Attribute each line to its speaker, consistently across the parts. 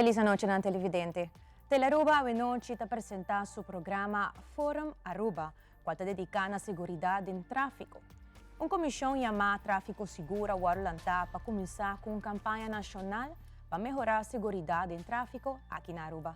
Speaker 1: Feliz anochi na televidente. Telearuba awenochi ta presenta su programa Forum Aruba, cual ta dedica na seguridad den trafico. Un comision yama Trafico Sigur a worde lanta pa cuminsa cu un campaña nacional pa mehora seguridad den trafico aki na Aruba.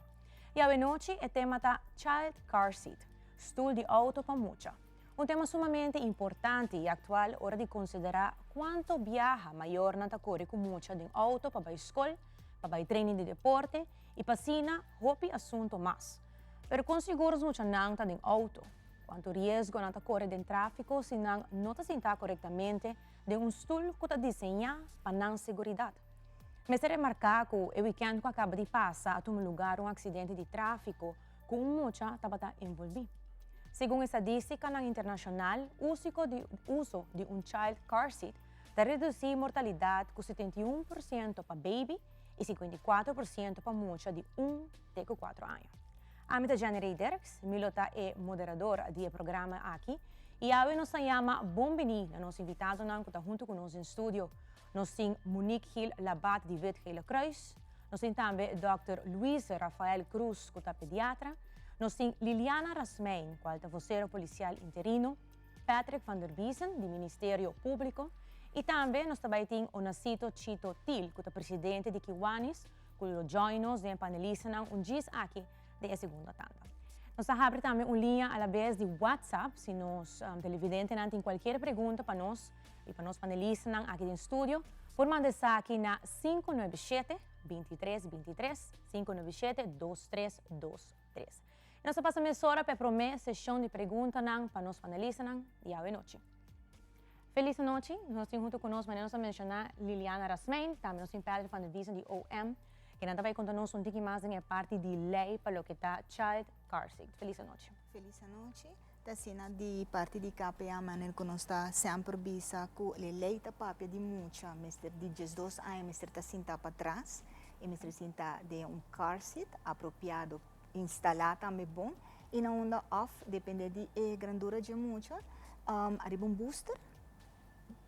Speaker 1: Y awenochi e tema ta Child Car Seat, stoel di auto pa mucha. Un tema sumamente importante y actual ora di considera cuanto biaha mayornan ta core cu mucha den auto pa bay scol, pa bay training di deporte y pa asina hopi asunto mas. Pero con sigur nos muchanan ta den auto? Cuanto riesgo nan ta core den trafico si nan no ta sinta corectamente den un stoel cu ta diseña pa nan seguridad? Mester remarca cu e weekend cu a caba di pasa a tuma lugar un accidente di trafico cu un mucha tabata envolvi. Segun estadístikanan internashonal, úsiko di uso di un child car seat ta redusí mortalidat ku 71% pa baby i 54% pa mucha di un te ku kuatro aña. Ami ta Jenny Ray Dirks, mi lo ta e moderador di e programa aki i awe nos ta yama bon bini na nos invitadonan ku ta huntu ku nos den studio. Nos tin Monique Gil Labat di Wit Gele Kruis, nos tin tambe dòkter Luis Rafael Cruz ku ta pediatra, nos tin Liliana Rasmijn kual ta vocero policial interino, Patrick van der Biesen di Ministerio Públiko i tambe nos ta bai tin Onasito Chito Thiel ku ta presidente di Kiwanis ku lo join nos den e panelistanan un djis aki den e segundo tanda. Nos ta habri tambe un liña alabes di WhatsApp si nos televidentenan tin kualkier pregunta pa nos i pa nos panelistanan aki den studio por manda esaki na 597 23 23, 597 2323. I nos ta pasa mesora pa e promé seshon di preguntanan pa nos panelistanan di awe nochi. Felis anochi, nos tin huntu ku nos manera nos a menshoná Liliana Rasmijn, tambe nos tin Patrick van der Biesen di OM, kinan ta bai konta nos un tiki mas den e parti di lei pa loke ta child car seat. Felis anochi.
Speaker 2: Felis anochi. Ta asina di parti di KPA manera ku nos ta semper bisa ku e lei ta papia di mucha mester di 12 aña mester ta sinta patras i mester sinta den un car seat apropiado instalá tambe bon i na unda òf depende di e grandura dje mucha ariba un booster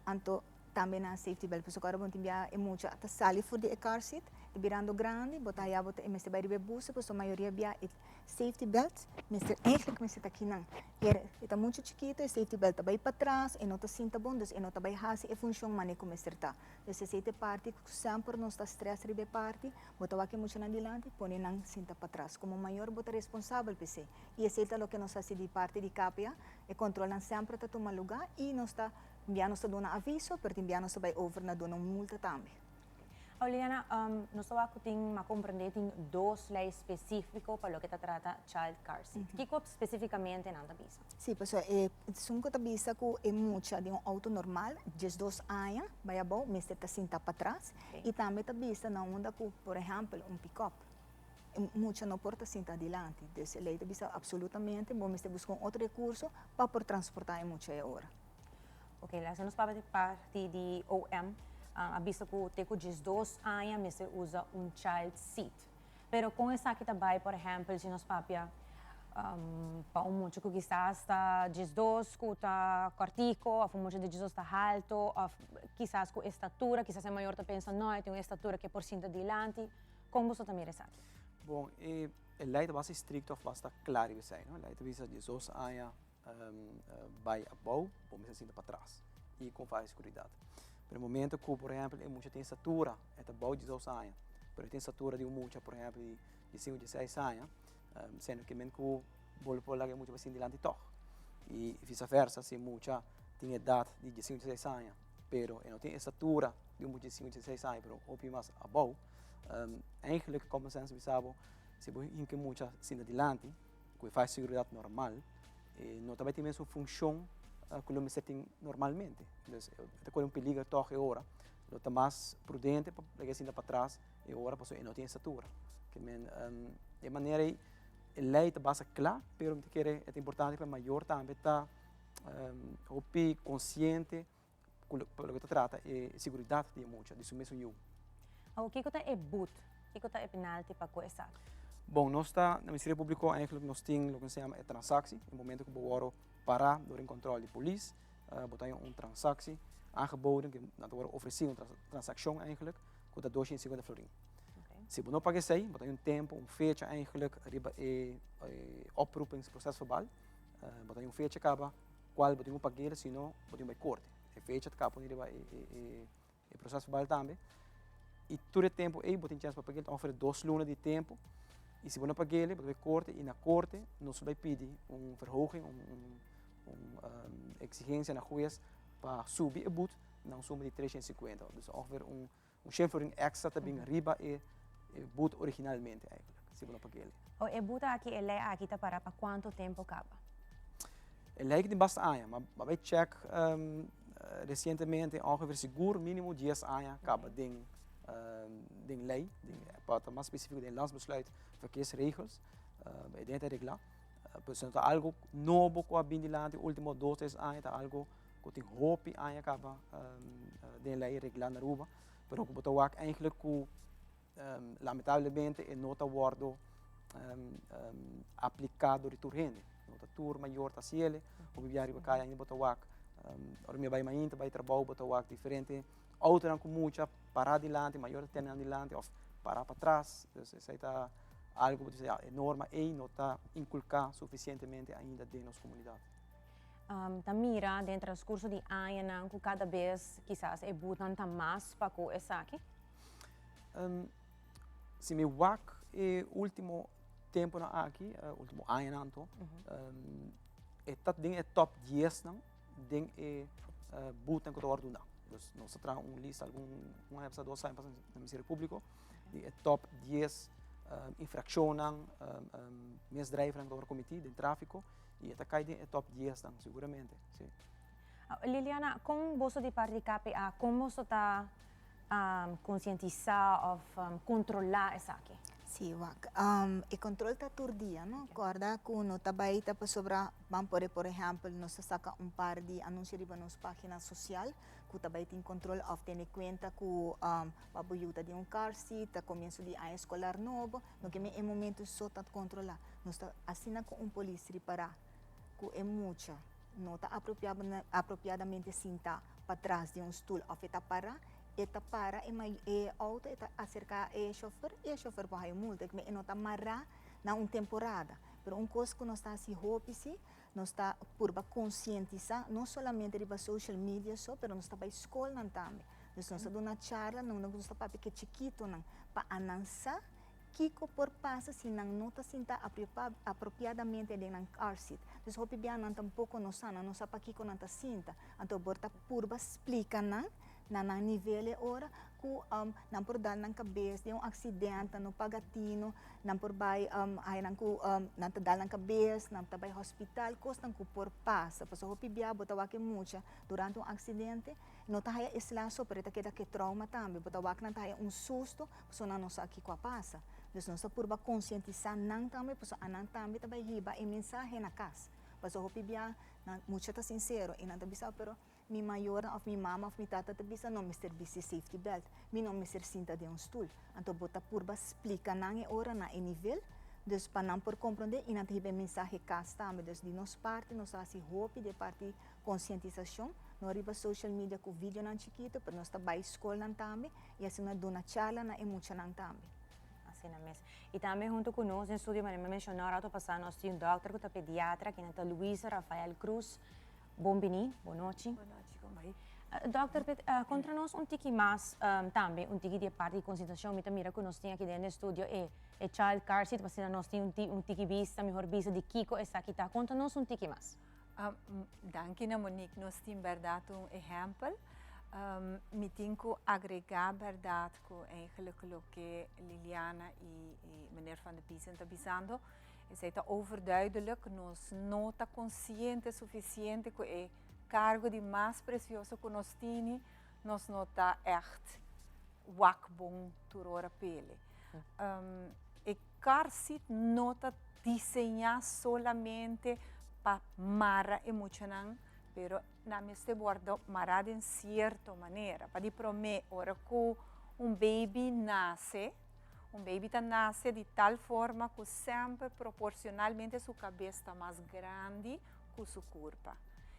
Speaker 2: anto tambe nan safety belt pasobra ora bo tin bia e mucha ta sali for di e car seat ta birando grandi bo ta haya bo ta e mester bai riba e booster pasobra mayoria bia e safety belt mester eigenlijk mester ta kinan pero e ta muchu chikito e safety belt ta bai patras e no ta sinta bon dus e no ta bai hasi e funcion mane ku mester ta dus esei ta e parti ku semper nos ta stress riba e parti bo ta wak e muchanan dilanti pone nan sinta patras komo mayor bo ta responsabel pa esei i esei ta loke nos hasi di parti di KPA e controlnan semper ta tuma luga i nos ta Bia nos ta duna aviso, pero tin bia nos ta bai over na duna un multa tambe.
Speaker 1: Liliana, nos ta wak ku tin, m'a komprendé tin dos lei spesífiko pa loke ta trata child car seat. Kiko spesífikamente nan ta bisa?
Speaker 2: Sí, pasobra e esun ku ta bisa ku e mucha den un outo normal, 12 aña bai abou, mester ta sinta patras. I tambe ta bisa na unda ku, por ehèmpel, un pikòp, e mucha no por ta sinta adilanti. Dus e lei ta bisa apsolutamente bo mester buska un otro rekurso pa por transportá e mucha e ora.
Speaker 1: Ok, laat nos papia di parti di OM. A bisa ku te ku 12 aña mester usa un child seat. Pero kon esaki ta bai, por ehèmpel, si nos papia pa un mucha ku kisas ta 12 ku ta kòrtiku, òf un mucha di 12 ta haltu, òf kisas ku estatura, kisas e mayor ta pensa, no, e tin un estatura ku e por sinta dilanti. Kon boso ta mira esaki?
Speaker 3: Bon, e lei ta basta estrikto òf basta kla riba esei, no? E lei ta bisa 12 aña bai abou, bo mester sinta patras i kon fásil seguridat. Pero momento ku por ehèmpel e mucha tin statura, e ta bou di 2 aña, pero e tin statura di un mucha por ehèmpel di 5 di 6 aña, sendo ke men ku bo lo por laga e mucha pa sinti dilanti tòg. I visa versa, si e mucha tin edat di 5 di 6 aña, pero e no tin e statura di un mucha di 5 di 6 aña, pero hopi mas abou, eigenlijk common sense bisa bo, si bo hinka e mucha sinta dilanti, ku e fai seguridat normal, e no ta bai tin mesun funshon ku lo mester tin normalmente. Dus e ta kore un peliger tòg e ora. Lo ta mas prudente pa laga e sinta patras e ora pasobra e no tin e statura. Ke men e manera ei e lei ta basta kla, pero mi ta kere e ta importante pa e mayor tambe ta hopi konsiente ku loke ta trata e seguridat di e mucha, di su mesun yu.
Speaker 1: Awor kiko ta e but? Kiko ta e penalti pa ku esaki?
Speaker 3: Bon, nos ta na Ministerio Públiko eigenlijk nos tin loke nos ta yama e transaksie. E momento ku bo wòrdu pará dor den kòntròl di polis, bo ta haña un transaksie aangeboden, ku nan ta wòrdu ofresí un transakshon eigenlijk ku ta 250 florin. Si bo no paga esei, bo tin un tempu, un fecha eigenlijk riba e oproepingsproces-verbaal. Bo tin un fecha kaba kual bo tin ku pag'é, si no bo tin bai korte. E fecha ta kaba pone riba e proces-verbaal tambe. I tur e tempu ei bo tin chèns pa pag'é, ta ongeveer 2 luna di tempu. I si bo no pag'é, bo ta bai korte i na korte nos bai pidi un verhoging, un eksigensia na hues pa subi e boete na un suma di 350. Dus ongeveer un 100 florin extra ta bin riba e boete originalmente eigenlijk, si bo no pag'é.
Speaker 1: O e boete aki, e lei aki ta para pa kuantu tempu kaba?
Speaker 3: E lei tin basta aña, ma bai check resientemente, ongeveer sigur mínimo 10 aña kaba den lei, pa ta mas spesífiko, den Landsbesluit verkeersregels, e den ta reglá. Pues no ta algu nobo ku a bin dilanti último 2, 3 aña, ta algu ku tin hopi aña kaba den lei reglá na Aruba, pero ku bo ta wak eigenlijk ku lamentablemente e no ta wòrdu apliká dor di tur hende. No ta tur mayor ta hasié. Hopi biaha riba kaya ainda bo ta wak, ora mi bai mainta bai trabou, bo ta wak diferente outonan ku mucha pará dilanti, mayor ta tene nan dilanti òf pará patras. Dus esei ta algu ku bo ta bisa, e norma ei no ta inkulká sufisientemente ainda den nos komunidat.
Speaker 1: Ta mira den transkurso di añanan ku kada bes kisas e boetenan ta mas pa ku esaki?
Speaker 3: Si mi wak e último tempunan aki, último añanan anto, e ta den e top 10 nan den e boetenan ku ta wòrdu duna. Dus nos a traha un lista algun un aña pasá, 2 aña pasá na Ministerio Públiko di e top 10 infrakshonnan, misdrijfnan ku ta wòrdu komití den tráfiko i e ta kai den e top 10 nan siguramente, si.
Speaker 1: Liliana, kon boso di parti KPA, kon boso ta konsientisá òf kontrolá esaki?
Speaker 2: Si, wak. E kontrol ta tur dia, no? Kòrda ku no ta bai ta pasobra, ban pone por ehèmpel, nos ta saka un par di anunsio riba nos página sosial ku ta bai tin kontrol òf tene kuenta ku pa bo yuda den un car seat, ta komienso di aña eskolar nobo, no ke men e momento so ta kontrolá. Nos ta asina ku un polis ripará ku e mucha no ta apropiadamente sintá patras di un stul òf e ta pará, e ta para e outo, e ta aserká e shofèr i e shofèr por haña multa. E no ta mará na un temporada. Pero un kos ku nos ta hasi hopi si, nos ta purba konsientisá no solamente riba social media so, pero nos ta bai skolnan tambe. Dus nos ta duna charla na unda ku nos ta papia ku e chikitonan pa nan sa kiko por pasa si nan no ta sinta apropiadamente den nan car seat. Dus hopi bia nan tampoko no sa, nan no sa pakiko nan ta sinta. Anto bo ta purba splika nan na nan nivel e ora ku nan por dal nan kabes den un aksidente, nan no paga tino, nan por bai ay nan ku nan ta dal nan kabes, nan ta bai hospital, kosnan ku por pasa. Pasobra hopi bia bo ta wak e mucha durante un aksidente, no ta haya e sla so, pero e ta keda ku e trauma tambe. Bo ta wak nan ta haya un susto, pasobra nan no sa kiko a pasa. Dus nos ta purba konsientisá nan tambe, pasobra anan tambe ta bai hiba e mensahe na kas. Pasobra hopi bia nan mucha ta sinsero i nan ta bisa, pero mi mayornan òf mi mama òf mi tata ta bisa no mester bisti safety belt, mi no mester sinta den un stul. Anto bo ta purba splika nan e ora na e nivel, dus pa nan por komprondé i nan ta hiba e mensahe kas tambe. Dus di nos parti nos ta hasi hopi di e parti konsientisashon, no riba social media ku videonan chikitu, pero nos ta bai skolnan tambe i asina duna charla na e muchanan tambe.
Speaker 1: Asina mes. I tambe huntu ku nos den studio, manera mi a menshoná un ratu pasá, nos tin un dòkter ku ta pediatra, kende ta Luisa Rafael Cruz. Bon biní, bon nochi.
Speaker 4: Bon nochi, kon bai?
Speaker 1: Dòkter, kontra nos un tiki mas tambe, un tiki di e parti di konsientisashon. Mi ta mira ku nos tin aki den e studio e child car seat, pa asina nos tin un tiki bista, mihor bista di kiko esaki ta. Konta nos un tiki mas.
Speaker 4: Danki na Monique, nos tin bèrdat un ehèmpel. Mi tin ku agregá bèrdat ku eigenlijk loke Liliana i meneer Van de Biezen ta bisando. Esei ta overduidelijk, nos no ta konsiente sufisiente ku e kargo di mas presioso ku nos tini, nos no ta ègt wak bon tur ora p'ele. E car seat no ta diseñá solamente pa mara e muchanan, pero nan mester wòrdu mará den sierto manera. Pa di promé, ora ku un baby nase, un baby ta nase di tal forma ku semper proporcionalmente su kabes ta mas grandi ku su kurpa.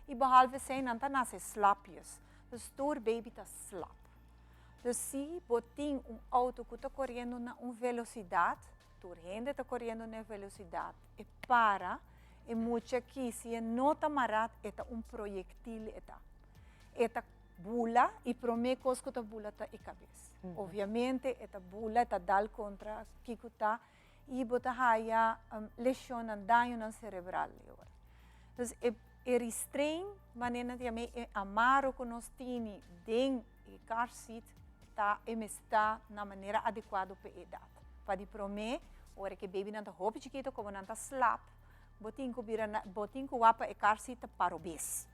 Speaker 4: I behalve esei nan ta nase slapjes. Dus tur baby ta slap. Dus si bo tin un auto ku ta koriendo na un velosidat, tur hende ta koriendo na e velosidat, e para, e mucha aki si e no ta mará e ta un proyektil e ta. E ta bula i promé kos ku ta bula ta e kabes. Obviamente e ta bula, e ta dal kontra kiko ta i bo ta haya leshonnan, dañonan serebral e ora. Dus e e restrain, manera nan ta yam'é, e amaro ku nos tini den e car seat ta e mester ta na manera adekuado pa e edat. Pa di promé, ora ku e babynan ta hopi chikito komo nan ta slap, bo tin ku bira na bo tin ku wak pa e car seat ta parobes.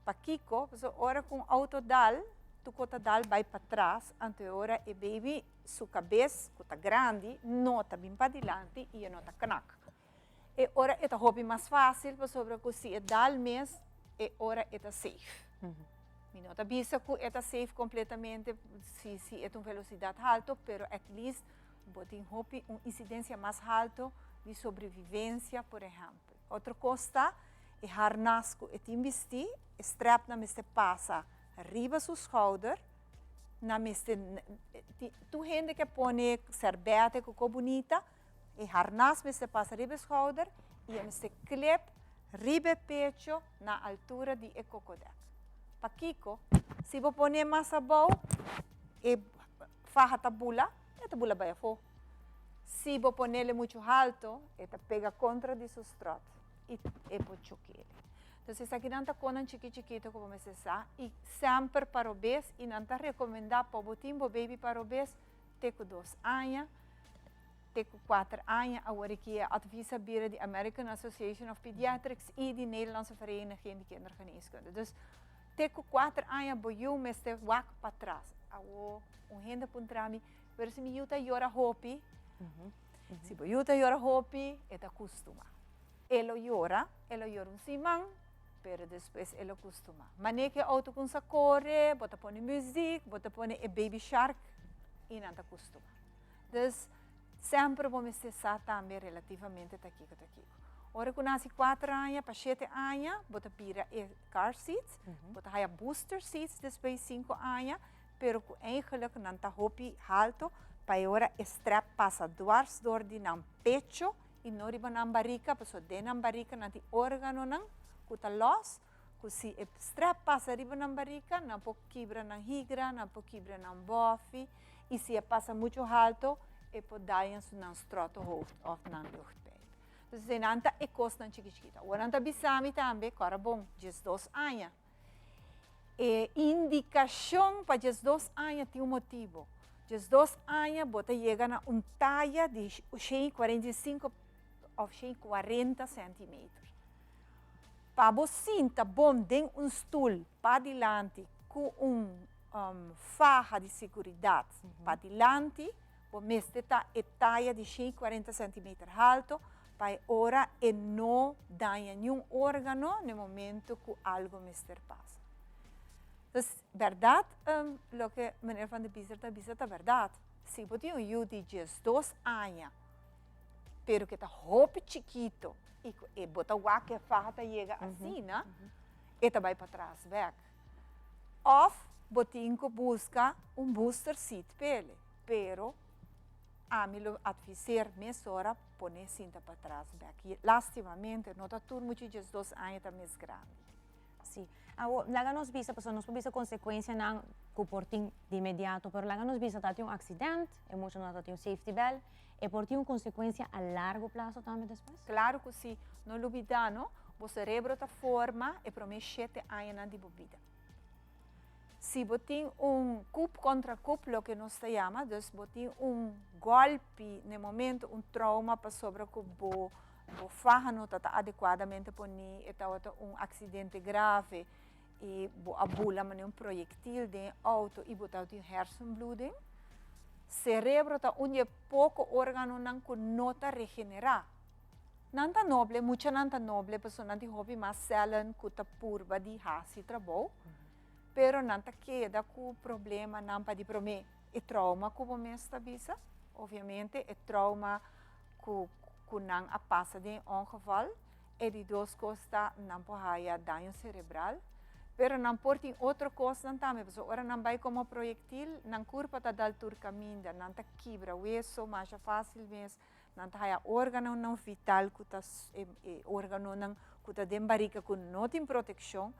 Speaker 4: Pakiko? Pasobra ora ku un outo dal, tuko ta dal bai patras, anto e ora e baby su kabes ku ta grandi no ta bin padilanti i e no ta knak. E ora e ta hopi mas fásil pasobra ku si e dal mes e ora e ta safe. Mi no ta bisa ku e ta safe kompletamente si si e ta un velosidat halto, pero at least bo tin hopi un insidensia mas halto di sobrevivensia, por ehèmpel. Otro kos ta e harnas ku e tin bistí, e strèpnan mester pasa riba su skouder, nan mester, tur hende ke pone sèrbète ku ko bunita, E harnas mester pasa riba e schouder y e mester klep riba e pecho na altura di e kokodek. Pakiko? Si bo pone mas abou, e faha ta bula, e ta bula bai afó. Si bo ponele muchu halto, e ta pega kontra di su strot y e por chokele. Entonces esakinan ta konan chiki chikito ku bo mester sa y semper pa robes y nan ta rekomendá pa bo tin bo baby pa robes te ku 2 aña, te ku 4 aña. Awor aki e advies a bira di American Association of Pediatrics i di Nederlandse Vereniging di Kindergeneeskunde. Dus te ku 4 aña bo yu mester wak patras. Awor un hende puntra mi, pero si mi yu ta yora hopi? Si bo yu ta yora hopi, e ta kustuma. E lo yora, e lo yora un siman, pero despues e lo kustuma. Manera ku e outo kumsa kore, bo ta pone muzik, bo ta pone e baby shark i nan ta kustuma. Dus, semper bo mester sa tambe relativamente ta kiko ta kiko. Ora ku nasi 4 aña pa 7 aña, bo ta bira e car seats, bo ta haya booster seats despues 5 aña, pero ku eigenlijk nan ta hopi halto pa e ora e strap pasa dwars door di nan pecho i no riba nan barika, pasobra den nan barika nan tin órganonan ku ta lòs, ku si e strap pasa riba nan barika, nan por kibra nan higra, nan por kibra nan bòfi, i si e pasa muchu halto, e por daña su nan strottenhoofd òf nan luchtpijp. Entonces einan ta e kosnan chiki chikito. Awor nan ta bisa mi tambe, ku ora bon, 12 aña. E indikashon pa 12 aña tin un motibu. 12 aña bo ta yega na un taya di 145 òf 140 sèntimeter. Pa bo sinta bon den un stul padilanti ku un faha di seguridat padilanti, bo mester ta e taya di 140 sèntimeter halto pa e ora e no daña niun órgano na e momento ku algo mester pasa. Dus, bèrdat loke meneer Van de Biezer ta bisa ta bèrdat. Si bo tin un yu di 12 aña, pero ku e ta hopi chikito i ku e bo ta wak ku e faha ta yega asina, e ta bai patras bèk. Òf bo tin ku buska un booster seat p'ele, pero ami lo adviseer mesora pone sinta patras bèk. Lastimamente no ta tur mucha 12 aña ta mes grandi.
Speaker 1: Sí. Awor, laga nos bisa, pasobra nos por bisa konsekuensianan ku por tin di inmediato, pero laga nos bisa ta tin un aksident, e mucha no ta tin un safety belt, e por tin un konsekuensia a largo plaso tambe despues?
Speaker 4: Klaro ku sí. No lubidá no, bo serebro ta forma e promé shete añanan di bo bida. Si bo tin un kup kontra kup, loke nos ta yama, dus bo tin un gòlpi na e momento, un trauma pasobra ku bo bo faha no ta ta adekuadamente poní, e tabata un aksidente grave i bo a bula manera un proyektil den e outo i bo tabatin hersenbloeding. Serebro ta un di e poko órganonan ku no ta regenerá. Nan ta noble, muchanan ta noble pasobra nan tin hopi mas sèlen ku ta purba di hasi trabou, pero nan ta keda ku problemanan pa di promé e trauma ku bo mes ta bisa, obviamente e trauma ku ku nan a pasa den e ongeval, e di dos kos ta nan por haya daño serebral. Pero nan por tin otro kosnan tambe, pasobra ora nan bai komo proyektil, nan kurpa ta dal tur kaminda, nan ta kibra weso masha fásil mes, nan ta haya órganonan vital ku ta e órganonan ku ta den barika ku no tin protekshon,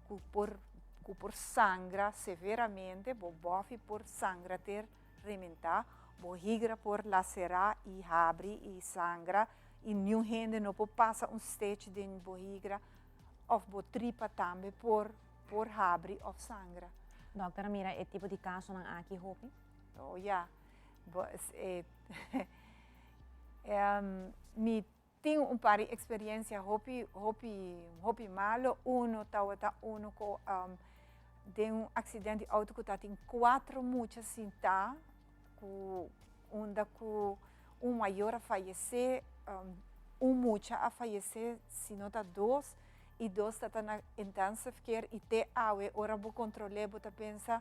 Speaker 4: ku por ku por sangra severamente, bo bòfi por sangra ter rementá, bo higra por laserá i habri i sangra i niun hende no por pasa un stech den bo higra. Of bo tripa tambe por por habri of sangra.
Speaker 1: Dokter a mira e tipo di kasonan aki hopi?
Speaker 4: Oh ya. Bo e mi tin un par di experiencia hopi hopi hopi malo. Uno tawata uno ku den un accident di auto ku tatin cuatro mucha sinta ku unda ku un mayor a fayesé, un mucha a fayesé, si no ta dos, i dos ta ta na intensive care i te awe ora bo kontrol'é bo ta pensa,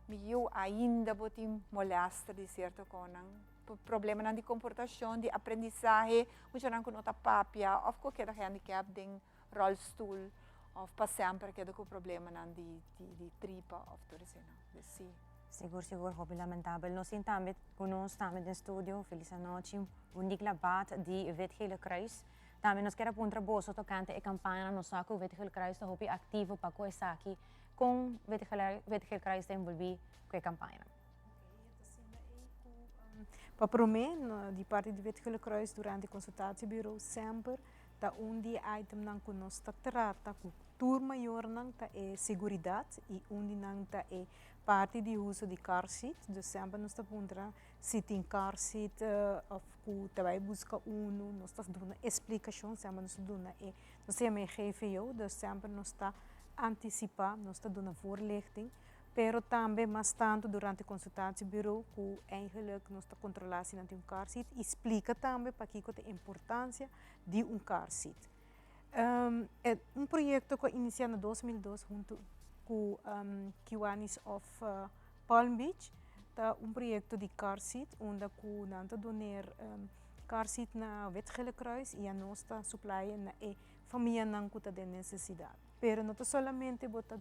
Speaker 4: mi yu ainda bo tin molèster di sierto konan, problemanan di komportashon, di aprendisahe, muchanan ku no ta papia òf ku a keda handicap den ròlstul òf pa semper keda ku problemanan di di tripa òf tur eseinan. Dus si.
Speaker 1: Sigur sigur hopi lamentabel. Nos tin tambe ku nos tambe den studio Felis anochi Monique Labat di Wit Gele Kruis. Tambe nos kier a puntra boso tokante e kampañanan. Nos sa ku Wit Gele Kruis ta hopi aktivo pa ku esaki. Kon Wit Gele Kruis ta envolví ku e kampañanan?
Speaker 5: Pa promé, di parti di Wit Gele Kruis durante konsultatiebureau semper Ta un di e itemnan ku nos ta trata ku tur mayornan ta e seguridat i un di nan ta e parti di uso di car seat. Dus semper nos ta puntra si tin car seat òf ku ta bai buska unu, nos ta duna esplikashon, semper nos ta duna e, nos ta yama e GVO, dus semper nos ta antisipá, nos ta duna voorlichting. Pero tambe mas tantu durante consultatiebureau cu eigenlijk nos ta controla si nan tin un car seat y splica tambe pakico ta e importancia di un car seat. E un proyecto cu a inicia na 2002 hunto cu Kiwanis of Palm Beach ta un proyecto di car seat unda cu nan ta doner car seat na Wit Gele Kruis y anos ta supply na e famianan cu ta den necesidad. Pero no ta solamente bo ta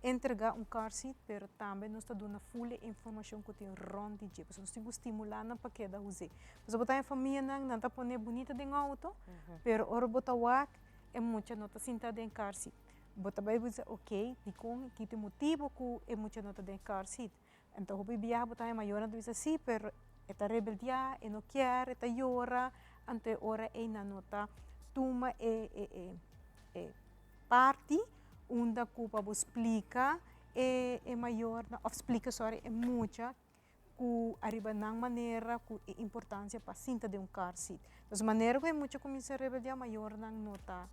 Speaker 5: entrega un car seat, pero tambe nos ta duna full e informacion cu tin rond di dje. Pasobra nos tin cu stimula nan pa keda us'e. Pasobra bo ta haña famianan, nan ta pone bunita den auto, pero ora bo ta wak, e mucha no ta sinta den car seat. Bo ta bay bisa, ok, dicon, ki ta e motibo cu e mucha no ta den car seat? Anto hopi biaha bo ta haña mayornan ta bisa si, pero e ta rebeldiá, e no kier, e ta yora, anto e ora ei nan no ta tuma e e e e parti unda ku pa bo splika e e mayornan òf splika sòri e mucha ku ariba nan manera ku e importansia pa sinta den un car seat. Entonces manera ku e mucha kuminsá rebeldiá mayornan no ta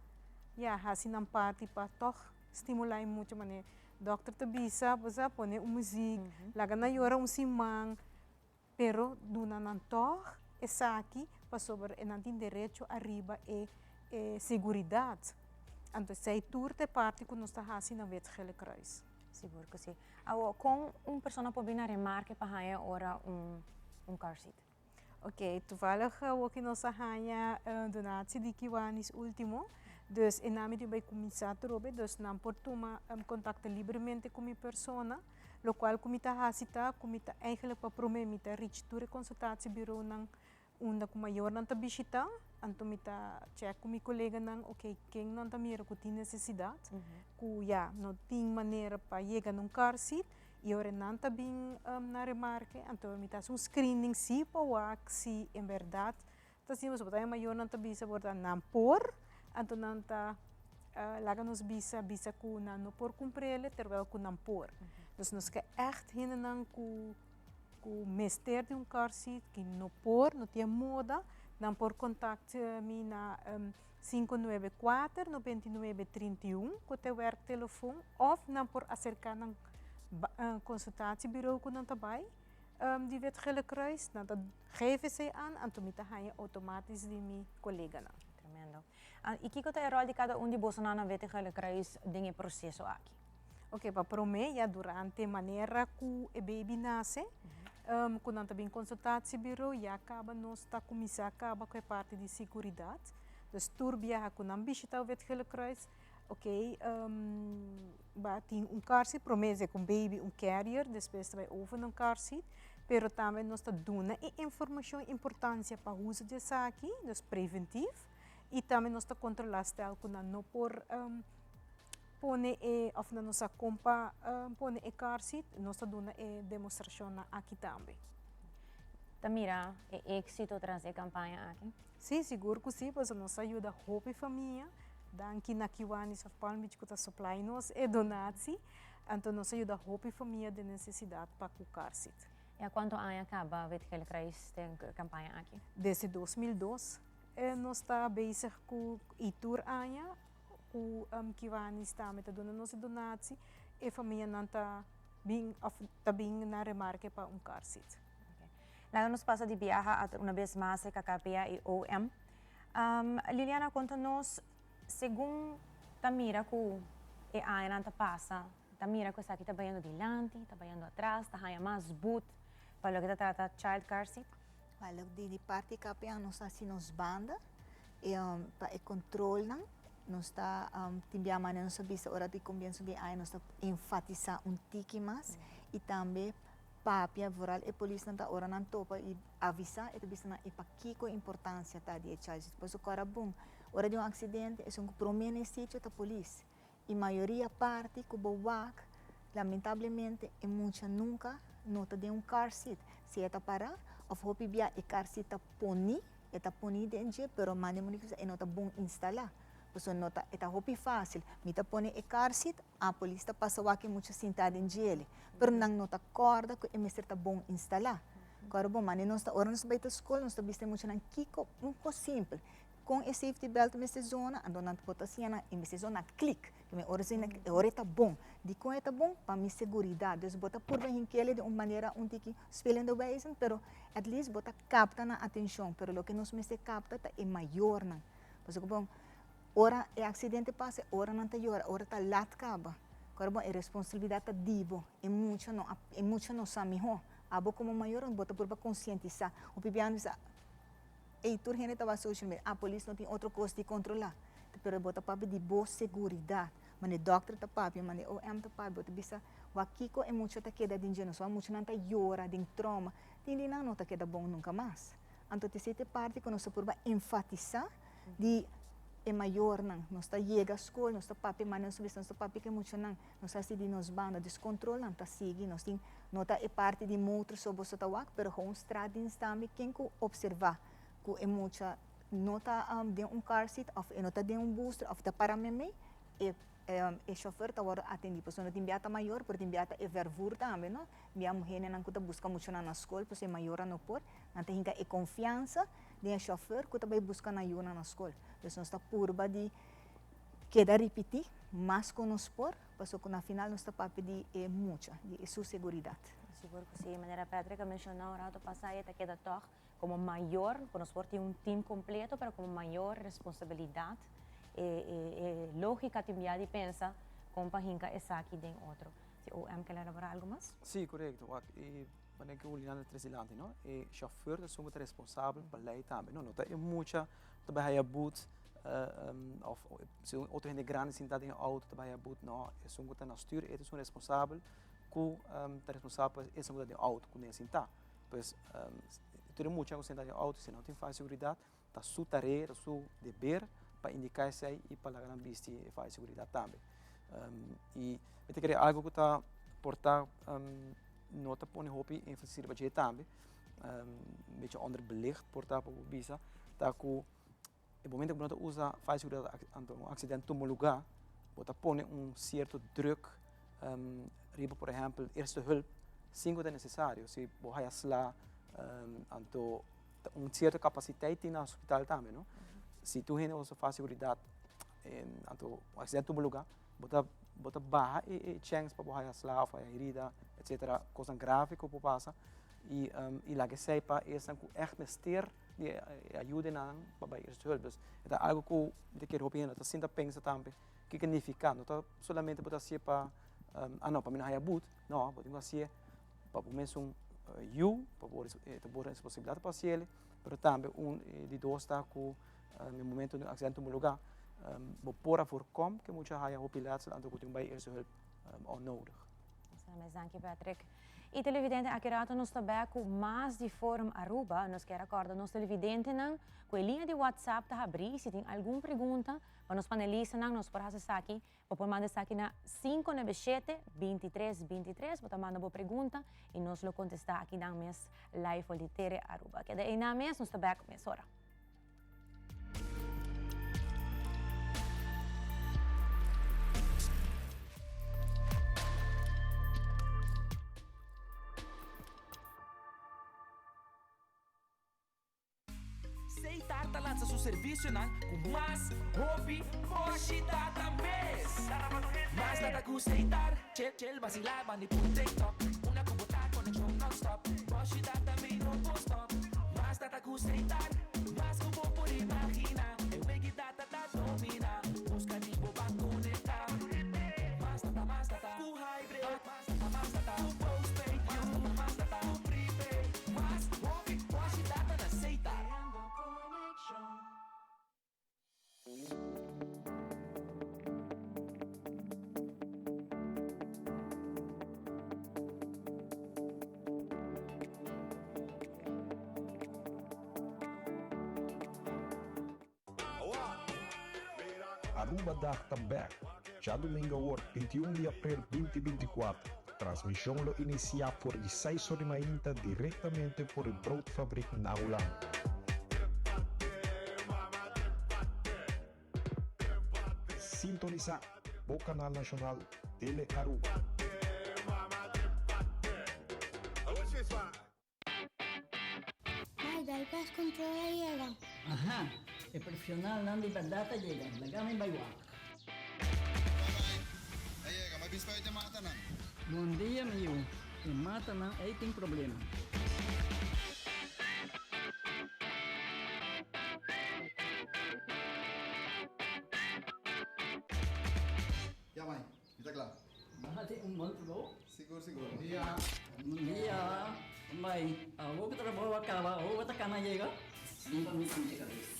Speaker 5: ya hasi nan parti pa tòg stimulá e mucha manera Dokter ta bisa, bo sa, pone un muziek, laga nan yora un siman, pero duna nan tòg esaki pasobra e nan tin derecho ariba e e seguridat. Anto esei tur ta e parti ku nos ta hasi na Wit Gele Kruis.
Speaker 1: Sigur ku si. Awor, kon un persona por bini na remarke pa haña ora un un car seat?
Speaker 5: Ok, toevallig awoki nos a haña donatie di Kiwanis ultimo, dus e nami tin bai kuminsá atrobe, dus nan por tuma kontakto libremente ku mi persona, lokual ku mi ta hasi ta ku mi ta eigenlijk pa promé mi ta reach tur e konsultatiebureaunan unda ku mayornan ta bishitá, anto mi ta chèk ku mi koleganan ok ken nan ta mira ku tin nesesidat, ku ya no tin manera pa yega na un car seat, I ora nan ta bin na remarke, anto mi ta hasi un screening si pa wak si en berdad ta asina, pasobra ta e mayornan ta bisa por ta nan por, anto nan ta laga nos bisa bisa ku nan no por kumprele terwel ku nan por. Dus nos ke ègt hendenan ku ku mester di un car seat, ki no por, no tin e moda, nan por kontakt mi na 594 99 31 ku ta e werktelefon òf nan por aserká nan konsultatiebureau ku nan ta bai di Wit Gele Kruis, nan ta geef esei an, anto mi ta haña outomátis di mi koleganan.
Speaker 1: Tremendo. I kiko ta e ròl di kada un di bosonan na Wit Gele Kruis den e proseso aki?
Speaker 5: Ok, pa promé ya durante manera ku e baby nase, ku nan ta bin konsultatiebureau ya kaba nos ta kuminsá kaba ku e parti di siguridat. Dus tur biaha ku nan bishita Wit Gele Kruis, Ok, ba tin un car seat, prome cu un baby un carrier, despues ta bay over na un car seat, pero tambe nos ta duna e informacion, importancia pa uso di esaki, dus preventief, y tambe nos ta controla stel cu nan no por pone e, of nan no sa con pa pone e car seat, nos ta duna e demostracion aki tambe.
Speaker 1: Ta mira e exito tras e campaña aki?
Speaker 5: Si, sigur cu si, pasobra nos a yuda hopi famia, danki na Kiwanis of Palm Beach cu ta supply nos e donatie, anto nos a yuda hopi famia den necesidad pa cu car seat.
Speaker 1: Y pa cuanto aña caba Wit Gele Kruis den e campaña aki?
Speaker 5: Desde 2002 nos ta bezig cu e tur aña, cu Kiwanis tambe ta duna nos donatie, e famianan ta bin, of ta bin na remarke pa un car seat.
Speaker 1: Laga nos pasa di biaha un bes mas KPA y OM. Liliana, conta nos, segun ta mira cu e aña ta pasa, ta mira cu esaki ta bayendo dilanti, ta bayendo atras, ta haya mas boet pa loke ta trata child car seat?
Speaker 2: Well, di parti KPA nos ta haci nos banda e pa e control nan nos ta tin bia manera nos bisa ora di comienzo di aña nos ta enfatisa un tiki mas y tambe papia vooral e polis nan ta ora nan topa y avisa e ta bisa nan e pakiko importancia ta di e child seat. Pasobra ora bon, ora di un accidente e un prome na sitio ta polis. Y mayoria parti cu bo wak, lamentablemente, e mucha nunca no ta den un car seat. Si e ta para, of hopi bia e car seat ta poni, e ta poni den dje, pero mande Monique e no ta bon instala. Pasobra no ta, e ta hopi facil. Mi ta pone e car seat, a polis ta pasa wak e mucha sinta den djele. Pero nan no ta corda cu e mester ta bon instala. Agora bon, mane nos ta ora nos bay ta school, nos ta bista mucha nan kiko, un cos simpel. Con e safety belt mester zona, anto nan por ta siña e mester zona click. Cu mi ora siña, ora e ta bon. Di con e ta bon? Pa mi seguridad. Dus bo ta purba hinkele di un manera un tiki spelende wijze, pero at least bo ta capta nan atencion. Pero loke nos mester capta ta e mayornan. Pasobra bon, ora e accidente pasa, ora nan ta yora, ora ta laat caba. Agora bon, e responsabilidad ta di bo. E mucha no, e mucha no sa miho. Abo como mayor, bo ta purba concientisa. O pipiano bisa, ei, tur hende ta social media. Ah, polis no tin otro cos di controla. Pero bo ta papia di bo seguridad. Mane doctor ta papia, mane OM ta papia, bo ta bisa, wakiko e mucha ta keda den dje, no so mucha nan ta yora, den trauma. Tin di nan no ta keda bon nunca mas. Anto te sete parti cu nos ta purba enfatisa di e mayornan. Nos ta yega school, nos ta papia, mane nos bisa, nos ta papia cu mucha nan, nos ta di nos banda, dus control nan ta sigui, nos tin, no ta e parti di motor so bo ta wak, pero gewoon straatdienst tambe ken cu observa cu e mucha no ta den un car seat of e no ta den un booster of ta para meme, e chauffeur ta wordo atendi. Pasobra no tin bia ta mayor, pero tin bia ta e vervoer tambe, no? Bia muhernan cu ta busca mucho na school, pues e mayor no por, nan ta hinca e confianza den e chauffeur cu ta bay busca nan yiunan na school. Dus nos ta purba di keda ripiti mas cu nos por, pasobra cu na final nos ta papia di e mucha, di e su seguridad.
Speaker 1: Sigur cu si, manera Patrick a menciona un rato pasa, ta keda toch como mayor, cu nos por tin un team completo, pero como mayor responsabilidad, e logica tin di pensa con pa hinca esaki den otro. Si OM kier elabora algo mas?
Speaker 3: Si, corecto. Y manera cu Liliana trece dilanti, no? E chauffeur ta sumamente responsabel pa ley tambe, no? No ta e mucha ta bay haya boet of si otro hende grandi sinta den auto ta bay haya boet, no. Esun cu ta na stuur, e ta responsabel cu ta responsabel pa esun cu ta den auto cu den sinta. Pues tur e mucha cu sinta den auto, si no tin faha di seguridad, ta su tarea, ta su deber pa indica esey y pa laga nan bisti e faha di seguridad tambe. Y mi ta kere algo cu ta porta no ta pone hopi énfasis riba dje tambe, un beetje onderbelicht por ta pa bisa, ta cu e momento cu bo no ta usa faha di seguridad anto un accidente tuma lugar, bo ta pone un cierto druk riba, por ehempel, eerste hulp sin cu ta necesario. Si bo haya sla, anto un cierto capaciteit tin na hospital tambe, no? Si tur hende usa faha di seguridad, anto un accidente tuma lugar, bo ta baha e chance pa bo haya sla of haya herida, etcetera, cosnan grave cu por pasa y laga esey pa esnan cu echt mester di ayuda nan pa bay eerste hulp. Dus e ta algo cu mi ta kere hopi hende no ta sinta pensa tambe kico significa, no ta solamente bo ta hacié pa ah no, pa mi no haya boet, no, bo tin cu hacié pa bo mesun yiu, pa bo ta bo responsabilidad pa haciele, pero tambe un di dos ta cu na momento di un accidente tuma lugar. Bo por a voorkom ku e mucha haya hopi letsel anto ku tin bai eerste hulp onnodig.
Speaker 1: Mes danki Patrick. Y televidente aki rato nos ta bek cu mas di Forum Aruba. Nos kier a corda nos televidentenan cu e linea di WhatsApp ta habri. Si tin algun pregunta pa nos panelistanan nos por haci esaki. Bo por manda esaki na 597 23 23. Bo ta manda bo pregunta y nos lo contesta aki nan mes live for di Tere Aruba. Keda eynan mes, nos ta bek mesora.
Speaker 6: Seitar ta lansa su servicionan cu mas hopi moshi data mes. Mas data cu Seitar, chill chill vacila bandi pun TikTok. Una cu bo ta conexion non-stop, moshi data mi no por stop. Mas data cu Seitar, mas cu bo por imagina. E wiki data ta domina, busca di bo ban conecta. Mas data, mas data cu hybrid, mas data, mas data cu postpaid, mas data, mas data cu prepaid. Mas hopi moshi data na Seitar.
Speaker 7: Aruba Dag ta bek! Djadumingo awor 21 di april 2024, transmision lo inicia for di seis or di mainta directamente for di Broodfabriek na Hulanda. Sintonisa bo canal nacional Tele Aruba.
Speaker 8: Mai, dal pest control a yega.
Speaker 9: Aha, e profesionalnan di berdad a yega, laga mi bai wak.
Speaker 10: A yega, ma bis pa e matanan.
Speaker 9: Bon dia mi yu, e matanan ei tin problema.
Speaker 10: Ya mai, mi ta kla.
Speaker 9: Bo hasi un bon trabou.
Speaker 10: Sigur sigur. Bon dia.
Speaker 9: Bon dia. Mai, awor ku trabou a kaba, awor bo ta kana yega? Limpa mi pinche kabes.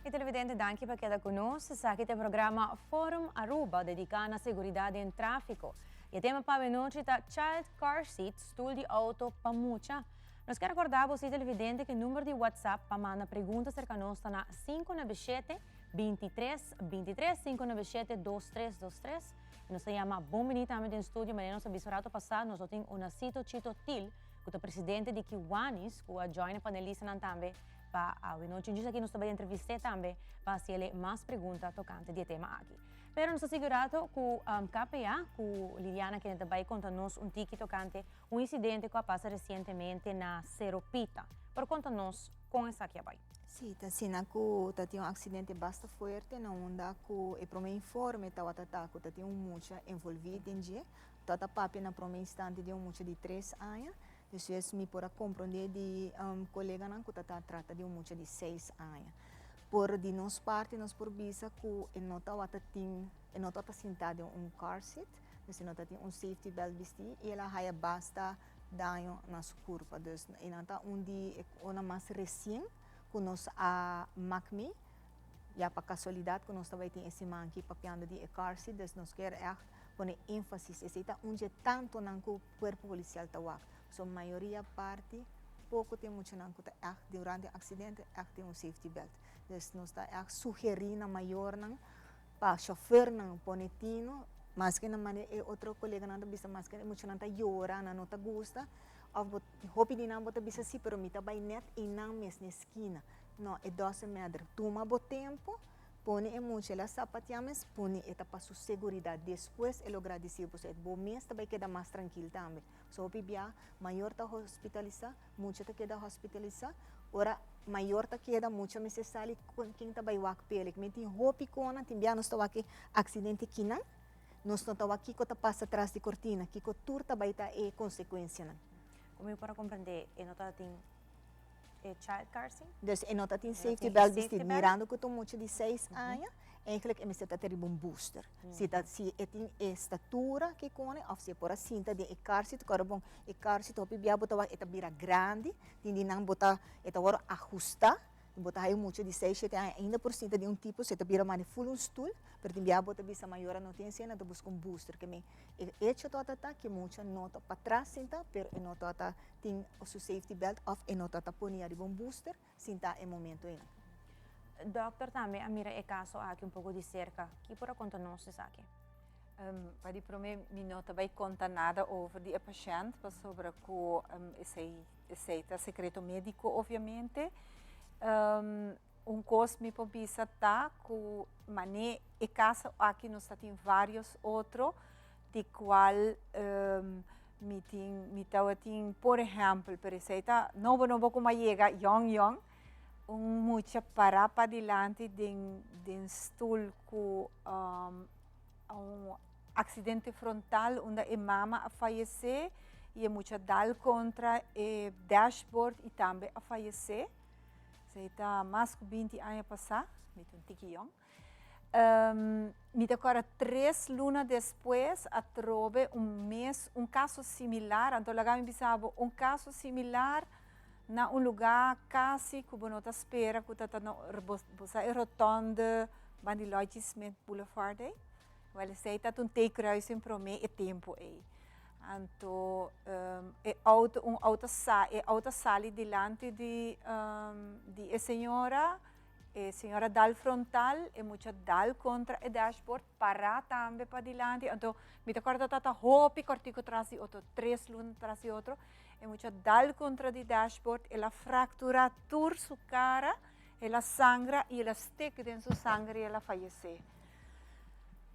Speaker 1: Y televidente, danki pa keda cu nos. Esaki ta e programa Forum Aruba, dedica na seguridad den trafico. E tema pa awenochi ta Child Car Seat, stoel di auto pa mucha. Nos kier recorda bo si televidente cu e number di WhatsApp pa manda pregunta cerca nos ta na 597 23 23 597 2323. Y nos ta yama bon bini tambe den studio manera nos a bisa un rato pasa nos lo tin Onacito Chito Thiel cu ta presidente di Kiwanis cu a join e panelistanan tambe pa awenochi. Djis aki nos ta bay entrevist'e tambe pa haciele mas pregunta tocante di e tema aki. Pero nos ta sigui rato cu KPA, cu Liliana kende ta bay conta nos un tiki tocante un incidente cu a pasa recientemente na Cerro Pita. Por conta nos con esaki a bay?
Speaker 2: Sí, ta asina cu ta tin un accidente basta fuerte na unda cu e prome informe tawata ta cu ta tin un mucha envolvi den dje. Tawata papia na prome instante di un mucha di tres aña. Despues mi por a comprende di coleganan cu ta ta trata di un mucha di seis aña. Por di nos parti nos por bisa ku e no tabata tin e no tabata sintá den un car seat, dus e no tabatin un safety belt bistí i el a haya basta daño na su kurpa. Dus e nan ta un di e konan mas resien ku nos a mak mee, ya pa kasualidat ku nos ta bai tin e siman aki papiando di e car seat, dus nos kier ègt pone énfasis. Esei ta un dje tantonan ku kuerpo polisial ta wak. So mayoria parti poko tin muchanan ku ta ègt durante un aksidente ègt tin un safety belt. Dus nos ta ègt sugerí na mayornan pa shofèrnan pone tino, maske na manera e otro koleganan ta bisa maske e muchanan ta yora, nan no ta gusta, òf bo hopi di nan bo ta bisa si pero mi ta bai nèt einan mes na e skina. No, e doesn't matter. Tuma bo tempu, pone e mucha el a sapatia mes, pone e ta pa su seguridat. Despues e lo gradisí bo. So bo mes ta bai keda mas trankil tambe. So hopi bia mayor ta hospitalisá, mucha ta keda hospitalisá. Ora mayor ta keda, mucha mester sali, ken ta bai wak p'el? Mi tin hopi konan, tin bia nos ta wak e aksidente kinan, nos no ta wak kiko ta pasa tras di kortina, kiko tur ta bai ta e konsekuensianan.
Speaker 1: Komo mi por a komprendé e no tabatin e child car seat?
Speaker 2: Dus e no tabatin safety belt bisti, mirando ku ta un mucha di seis aña, Eigenlijk e mester ta te riba un booster. Si ta si e tin e statura ke kone of si e por a sinta den e car seat kòrda bon e car seat hopi bia bo ta wak e ta bira grandi tin di nan bo ta e ta wòrdu ahusta bo ta haya mucha di seis shete aña ainda por sinta den un tipo si e ta bira mane ful un stul pero tin bia bo ta bisa mayornan no tin esei nan ta buska un booster ke men e hecho tabata ta ke mucha no ta patras sinta pero e no tabata tin su safety belt of e no tabata poni ariba un booster sinta e momento einan.
Speaker 1: Dokter tambe a mira e kaso aki un poko di serka. Ki por a konta nos esaki?
Speaker 4: Pa di prome mi no ta bai konta nada over di e pashènt pasobra ku esei esei ta sekreto médiko obviamente. Un kos mi por bisa ta ku manera e kaso aki nos ta tin vários otro di kual Mi tin, mi tabatin, por ehèmpel, pero esei ta nobo nobo ku mi a yega, yòn yòn, un mucha pará padilanti den den stul ku un aksidente frontal unda e mama a fayesé i e mucha dal kontra e dashboard i tambe a fayesé. Esei ta mas ku binti aña pasá, mi ta un tiki yòn. Mi ta kòrda tres luna despues atrobe un mes un kaso similar, anto laga mi bisa bo un kaso similar na un lugá kasi ku bo no ta spera ku ta ta na bo sa e rotonde ban di Lloyd G. Smith Boulevard ei? Wèl esei ta un T-kruising promé e tempu ei. Anto e outo un outo sa e outo a sali dilanti di di e señora. E señora dal frontal, e mucha dal contra e dashboard, para tambe padilanti. Anto mi ta corda tata hopi cortico tras di otro, tres luna tras di otro. E mucha dal contra di dashboard, el a fractura tur su cara, el a sangra y el a stek den su sangre y el a fayece.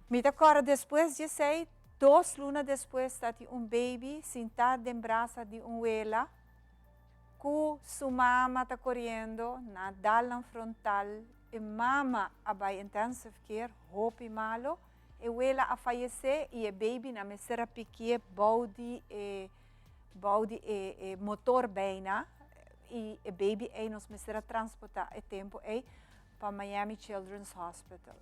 Speaker 4: Mi ta corda despues di esey, dos luna despues ta tin un baby sinta den brasa di un wela. Ku su mama ta koriendo na dalnan frontal, e mama a bai intensive care, hopi malo, e wela a fayesé i e baby nan mester a pikié bou di e bou di e e motor bijna i e baby ei nos mester a transportá e tempu ei pa Miami Children's Hospital.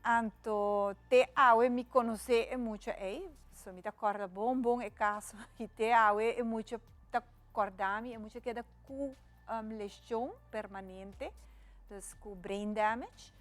Speaker 4: Anto te awe mi konosé e mucha ei, so mi ta kòrda bon bon e kaso i te awe e mucha ta kòrda mi, e mucha keda ku leshon permanente, dus ku brain damage.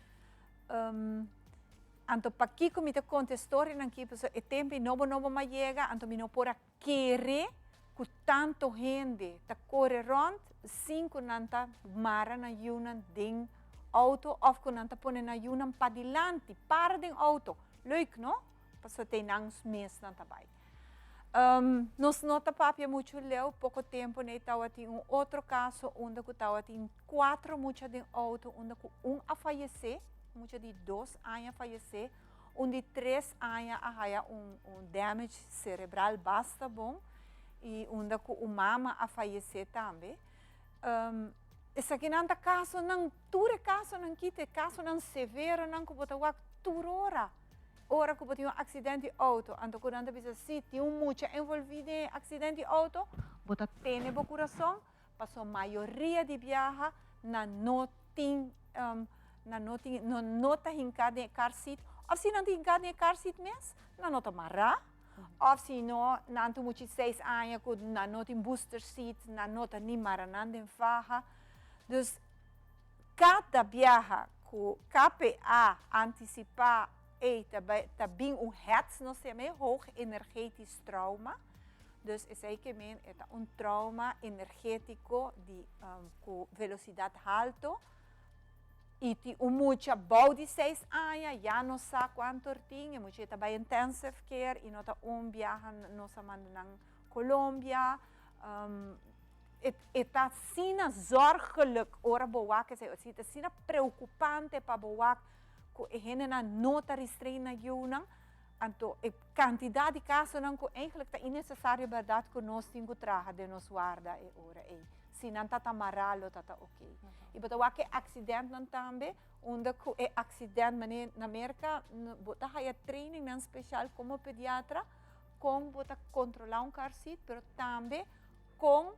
Speaker 4: Anto pakiko mi ta konta e storianan aki, pasobra e tempu ei nobo nobo mi a yega, anto mi no por a kere ku tanto hende ta kore rònt sin ku nan ta mara nan yunan den outo òf ku nan ta pone nan yunan padilanti, para den outo. Leuk no? Pasobra ta e nan mes nan ta bai. Nos no ta papia muchu leu, poko tempu nei tabatin un otro kaso unda ku tabatin kuatro mucha den outo unda ku un a fayesé, mucha di dos aña a fayesé, Un di tres aña a haya un un damage cerebral basta bon y unda cu un mama a fayece tambe. Esakinan ta casonan, tur e casonan kita e casonan severonan cu bo ta wak tur ora. Ora cu bo tin un accident di auto, anto cu nan ta bisa si tin un mucha envolvi den e accident di auto, bo ta tene bo curason, pasobra mayoria di biaha nan no. tin nan no tin nan no ta hinká den e car seat òf si nan ta hinká den e car seat mes nan no ta mará òf si no nan ta mucha di seis aña ku nan no tin booster seat nan no ta ni mara nan den faha dus kada biaha ku KPA antisipá ei ta bai ta bin un hets nos ta yama e hoog energetisch trauma dus esei ke men e ta un trauma energetico di ku velosidat halto i tin un mucha bou di seis aña ya no sa kuantu or tin e mucha ta bai intensive care i no ta un biaha nos a manda nan Colombia e ta asina zorgelijk ora bo wak esei e ta asina preokupante pa bo wak ku e hendenan no ta restrain nan yunan anto e kantidat di kasonan ku eigentlik ta innesesario bèrdat ku nos tin ku traha den nos warda e ora ei si nan ta ta mará lo ta ta oke i bo ta wak e aksidentnan tambe unda ku e aksident manera na Merka bo ta haya trainingnan speshal komo pediatra kon bo ta kontrolá un car seat pero tambe kon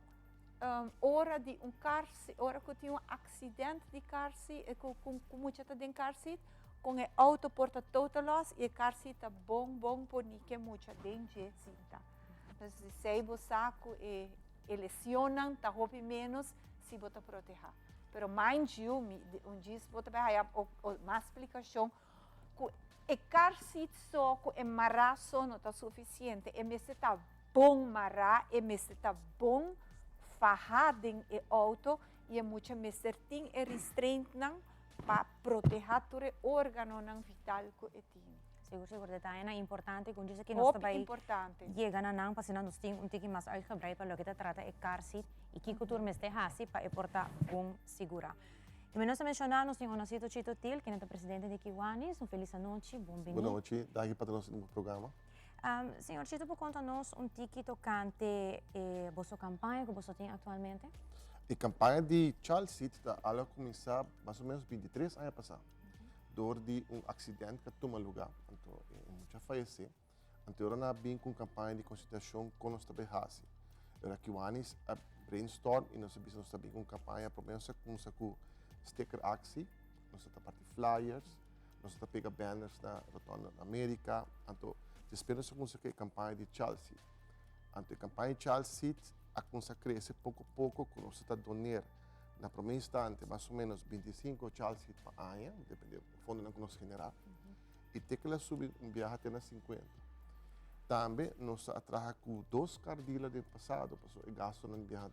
Speaker 4: ora di un car ora ku tin un aksident di car seat ku ku mucha ta den car seat kon e outo por ta total loss i e car seat ta bon bon poni ke mucha den dje sinta. Dus esei bo sa ku e e lesionnan ta hopi menos si bo ta protehá. Pero mind you mi un djis bo ta bai haya mas splikashon ku e car seat so ku e mará so no ta sufisiente, e mester ta bon mará, e mester ta bon fahá den e outo i e mucha mester tin e restraintnan pa protehá tur e órganonan vital ku e tin.
Speaker 1: Sigur sigur, detayenan importante ku djis aki nos ta bai yega na nan pa asina nos tin un tiki mas uitgebreid pa loke ta trata e car seat i kiko tur mester hasi pa e por ta bon sigurá. I mi nos a menshoná nos tin Onasito Chito Thiel, kende ta presidente di Kiwanis. Un felis anochi, bon bini.
Speaker 11: Bon nochi, danki pa ta nos den bo programa.
Speaker 1: Señor Chito por konta nos un tiki tokante e boso kampaña ku boso tin aktualmente?
Speaker 11: E kampaña di Child Seat ta al a kuminsá mas o menos bintitres aña pasá dor di un aksident ku a tuma lugá, anto e mucha a fayesé. Anto ora nan a bin ku un kampaña di konsientashon kon nos ta bai hasi. Ora Kiwanis a brainstorm i nos a bisa nos ta bin ku un kampaña, promé nos a kumsa ku sticker aksi, nos ta parti flyers, nos ta pega banners na Rotonda na Amerika, anto despues nos a kumsa ku e kampaña di Child Seat. Anto e kampaña di Child Seat a kumsa krese poko poko ku nos ta doner na promé instante mas o menos 25 Child Seat pa aña, depende fondonan ku nos generá. I te ku el a subi un biaha te na sinkuenta. Tambe nos a traha ku dos car dealer den pasado, pasobra e gastunan di biaha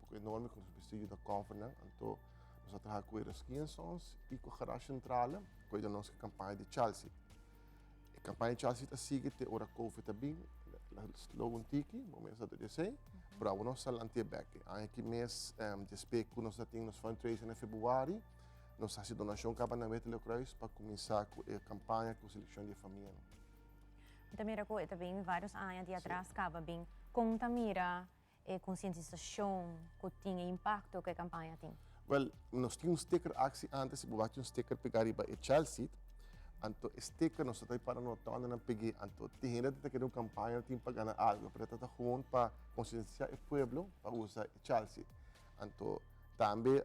Speaker 11: poko enorme ku nos mester yuda cover nan. Anto nos a traha ku Eroski en Sons i ku Garage Centrale ku a yuda nos ku e kampaña di Chelsea. E kampaña di Chelsea ta sigui te ora Covid a bin, el a slow un tiki, bo mes a dor esei, pero awor nos a lant'é bek. E aña aki mes despues ku nos a tin nos fundraising na februari, Nos hasi donashon kaba na Wetelo Kruis pa kuminsá ku e kampaña ku selekshon di e famianan.
Speaker 1: Mi ta mira ku e ta bin vários aña di atras kaba bin. Kon ta mira e konsientisashon ku tin, e impakto ku e kampaña tin?
Speaker 11: Wèl, nos tin un sticker aksi antes, si bo wak un sticker pegá riba e child seat, anto e sticker nos ta ta para no tòndenan peg'é. Anto tin hende ta kere un kampaña tin pa gana algu, pero e ta ta gewoon pa konsientisá e pueblo pa usa e child seat. Anto tambe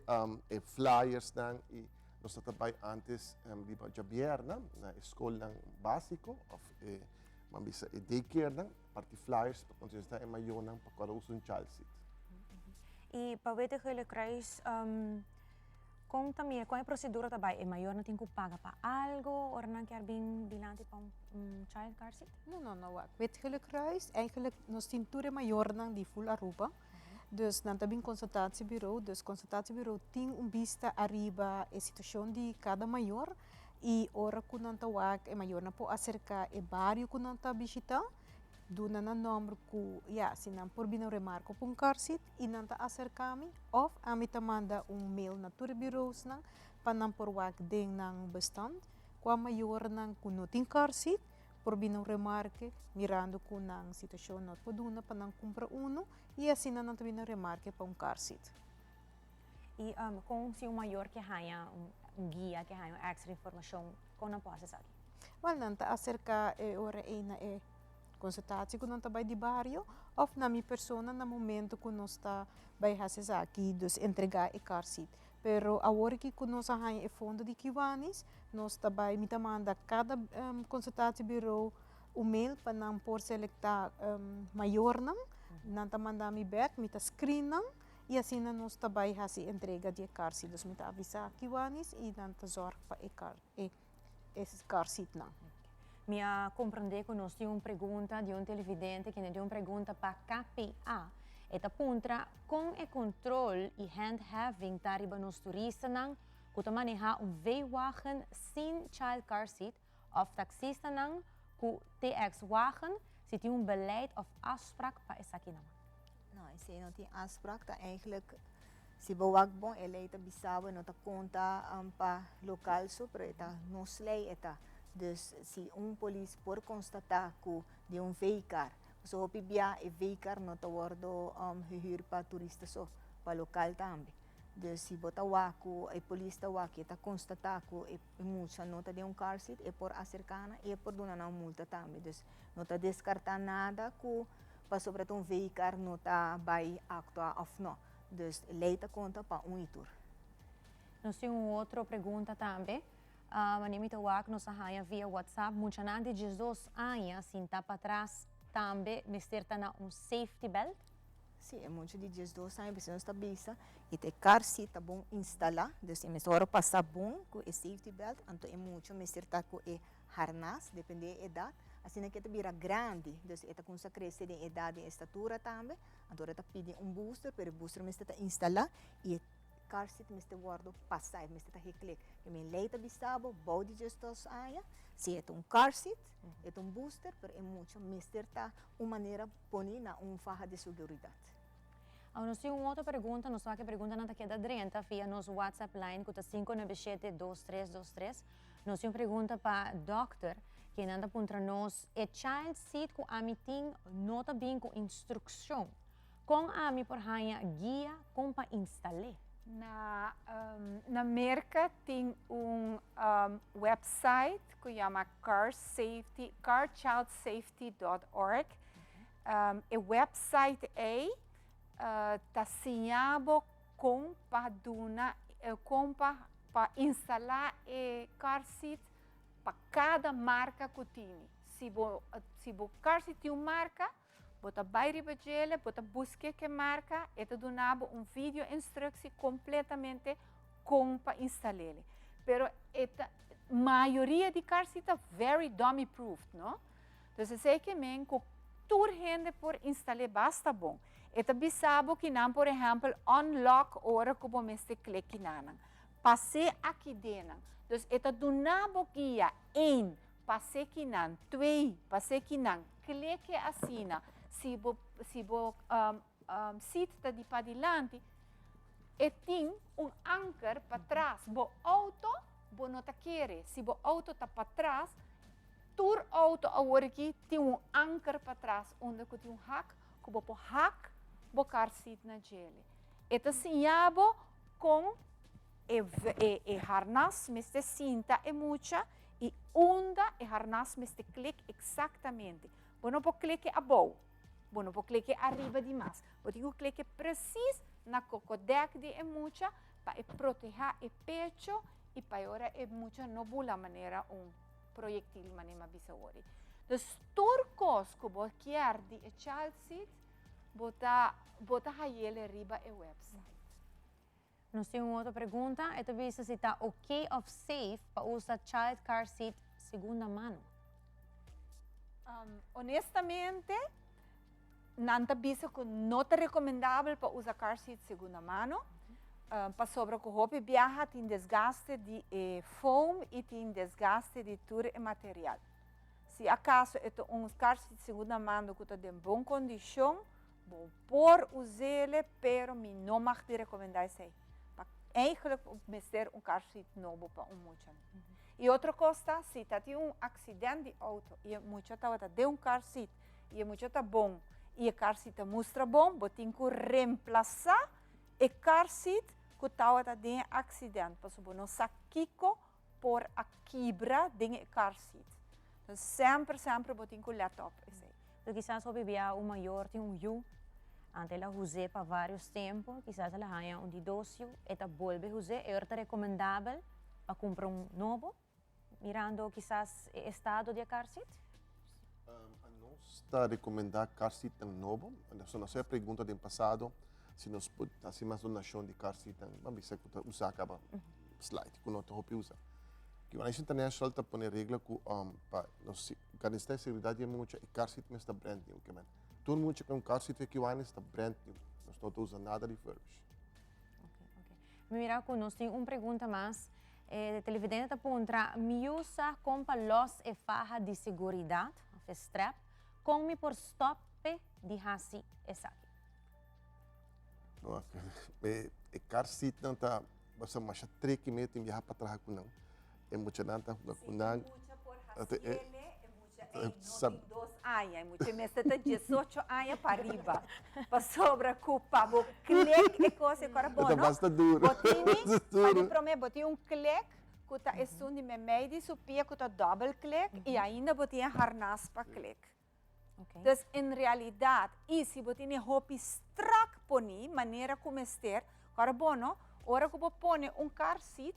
Speaker 11: e flyersnan y nos ta ta bay antes riba djabièrnè na e skolnan básiko òf e ban bisa e daycarenan parti flyers pa konsientisa e mayornan pa kòrda usa un child seat.
Speaker 1: Y pa Wete Gele Kruis kon ta mira kon e prosedura ta bay? E mayornan tin ku paga pa algo ora nan kier bin dilanti pa un child car seat?
Speaker 5: No no no wak Wit Gele Kruis eigenlijk nos tin tur e mayornan di ful Aruba. Dus nan ta bin consultatiebureau, dus consultatiebureau tin un bista ariba e situacion di cada mayor y ora cu nan ta wak e mayornan por acerca e bario cu nan ta bishita, duna nan nomber cu ya si nan por bini remarco pa un car seat y nan ta acerca mi of ami ta manda un mail na tur e bureausnan pa nan por wak den nan bestand cua mayornan cu no tin car seat por bini un remarke mirando cu nan situacion no por duna pa nan cumpra uno y asina nan ta bini un remarke pa un car seat.
Speaker 1: Y con si un mayor ke haya un guia, ke haya un extra informacion, con nan por haci esaki?
Speaker 5: Wel, nan ta acerca e ora ey na e consultatie cu nan ta bay di bario of na mi persona na momento cu nos ta bay haci esaki, dus entrega e car seat. Pero awor aki ku nos a haña e fondo di Kiwanis, nos ta bai, mi ta manda kada consultatiebureau un mail pa nan por selektá mayornan, nan ta manda mi bèk, mi ta screen nan i asina nos ta bai hasi entrega di e car seat. Dus mi ta avisá Kiwanis i nan ta zòrg pa e car e car seatnan.
Speaker 1: Mi a comprende cu nos tin un pregunta di un televidente kende tin un pregunta pa KPA. E ta puntra con e control y handhaving ta riba nos turistanan cu ta maneha un V-wagen sin child car seat of taxistanan cu TX-wagen si tin un beleid of afspraak pa esakinan.
Speaker 2: No, esey no tin afspraak, ta eigenlijk si bo wak bon e ley ta bisa bo e no ta conta pa local so pero e ta nos ley e ta. Dus si un polis por constata cu di un V-car, pasobra hopi bia e V-car no ta wordo gehuur pa turista so, pa local tambe. Dus si bo ta wak cu e polis ta wak y e ta constata cu e mucha no ta den un car seat e por acerca nan y e por duna nan un multa tambe. Dus no ta descarta nada cu pasobra ta un V-car no ta bay actua of no. Dus ley ta conta pa un y tur.
Speaker 1: Nos tin un otro pregunta tambe. Mane mi ta wak nos a haña via WhatsApp, muchanan di 12 aña sinta patras tambe mester ta na un safety belt?
Speaker 2: Si, e mucha di 12 aña nos ta bisa y ta e car seat ta bon instala, dus e mester ora pasa bon cu e safety belt, anto e mucha mester ta cu e harnas, depende e edad, asina cu e ta bira grandi, dus e ta cuminsa crece den edad, den estatura tambe, anto ora ta pidi un booster, pero e booster mester ta instala y e car seat mester wordo pasa, e mester ta heklik. E men ley ta bisa bo, bou di 12 aña, si e ta un car seat, e ta un booster, pero e mucha mester ta un manera poni na un faha di seguridad.
Speaker 1: Awor nos tin un otro pregunta, nos wak e preguntanan ta keda drenta via nos WhatsApp line cu ta 597 2323. Nos tin un pregunta pa dokter, kinan ta puntra nos, e child seat cu ami tin no ta bin cu instruccion. Con ami por haña guia con pa instal'e?
Speaker 4: Na Merca tin un website cu yama Car Safety, carchildsafety.org. E website ey ta siña bo con pa duna, con pa instala e car seat pa cada marca cu tin. Si bo car seat tin un marca, bo ta bay riba djele, bo ta busca e marca, e ta duna bo un video instructie completamente con pa instal'e. Pero e ta, mayoria di car seat ta very dummy proof, no? Dus esey kiermen cu tur hende por instal'e basta bon. E ta bisa bo kinan, por ehempel, unlock ora cu bo mester klik kinan. Pas'e aki den. Dus e ta duna bo guia, 1, pas'e kinan, 2, pas'e kinan, klik asina. Si bo seat ta di padilanti, e tin un anker patras. Bo auto, bo no ta kere. Si bo auto ta patras, tur auto awor aki tin un anker patras, unda cu tin un hak, cu bo por hak bo car seat na djele. E ta siña bo con e harnas mester sinta e mucha y unda e harnas mester klik exactamente. Bo no por klik abou, bo no por klik ariba di mas. Bo tin cu klik precies na cocodek di e mucha pa e proteha e pecho y pa ora e mucha no bula manera un proyectil manera m'a bisa awor. Dus tur cos cu bo kier di e child seat, bo ta hay'e riba e website.
Speaker 1: Nos tin un otro pregunta. E ta bisa si ta ok of safe pa usa child car seat segunda mano.
Speaker 4: Honestamente, nan ta bisa cu no ta recomendabel pa usa car seat segunda mano. Pasobra cu hopi biaha tin desgaste di e foam y tin desgaste di tur e material. Si acaso e ta un car seat segunda mano cu ta den bon condicion, bo por us'e, pero mi no mag di recomenda esey. Pa eigenlijk mester un car seat nobo pa un mucha. Y otro cos ta, si ta tin un accidente di auto y e mucha tabata den un car seat y e mucha ta bon y e car seat ta mustra bon, bo tin cu reemplasa e car seat cu tabata den accidente, pasobra bo no sa kico por a kibra den e car seat. Entonces, semper, semper bo tin cu let op esey.
Speaker 1: So, kisas hopi bia un mayor tin un yiu. Anto el a huz'é pa vários tempu, kisas el a haña un di dos yu, e ta bolbe huz'é, e ora ta rekomendabel pa kumpra un nobo, mirando kisas e estado di e car seat?
Speaker 11: Nos ta rekomendá car seatnan nobo. Nos a pregunta den pasado si nos por hasi mas donashon di car seatnan, ban bisa ku ta usá kaba slide, ku no ta hopi usa. Kiwanis International ta pone regla ku pa nos garantisa e seguridat di e mucha, e car seat mester ta brand new. Tur mucha ku un car seat Kiwanis ta brand new. Nos no ta usa nada refurbished.
Speaker 1: Mi mira ku nos tin un pregunta mas. E televidente ta puntra, Mi yu sa kon pa los e faha di seguridat, of e strap, kon mi por stòp p'e di hasi esaki?
Speaker 11: No, e car seatnan ta basta masha tricky mi tin biaha pa traha ku nan. E muchanan ta hunga ku nan.
Speaker 4: Si e mucha por hasiele, e mucha ei no tin dos aña, e mucha mester ta diesocho aña pa riba. Pasobra ku pa bo klik e kos e kora bo no.
Speaker 11: Ta basta duro.
Speaker 4: Bo tini, pa di prome bo tin un klik ku ta esun di memei di su pia ku ta dòbel klik i ainda bo tin e harnas pa klik. Dus en realidat i si bo tene hopi strak poni manera ku mester, kora bo no, ora ku bo pone un car seat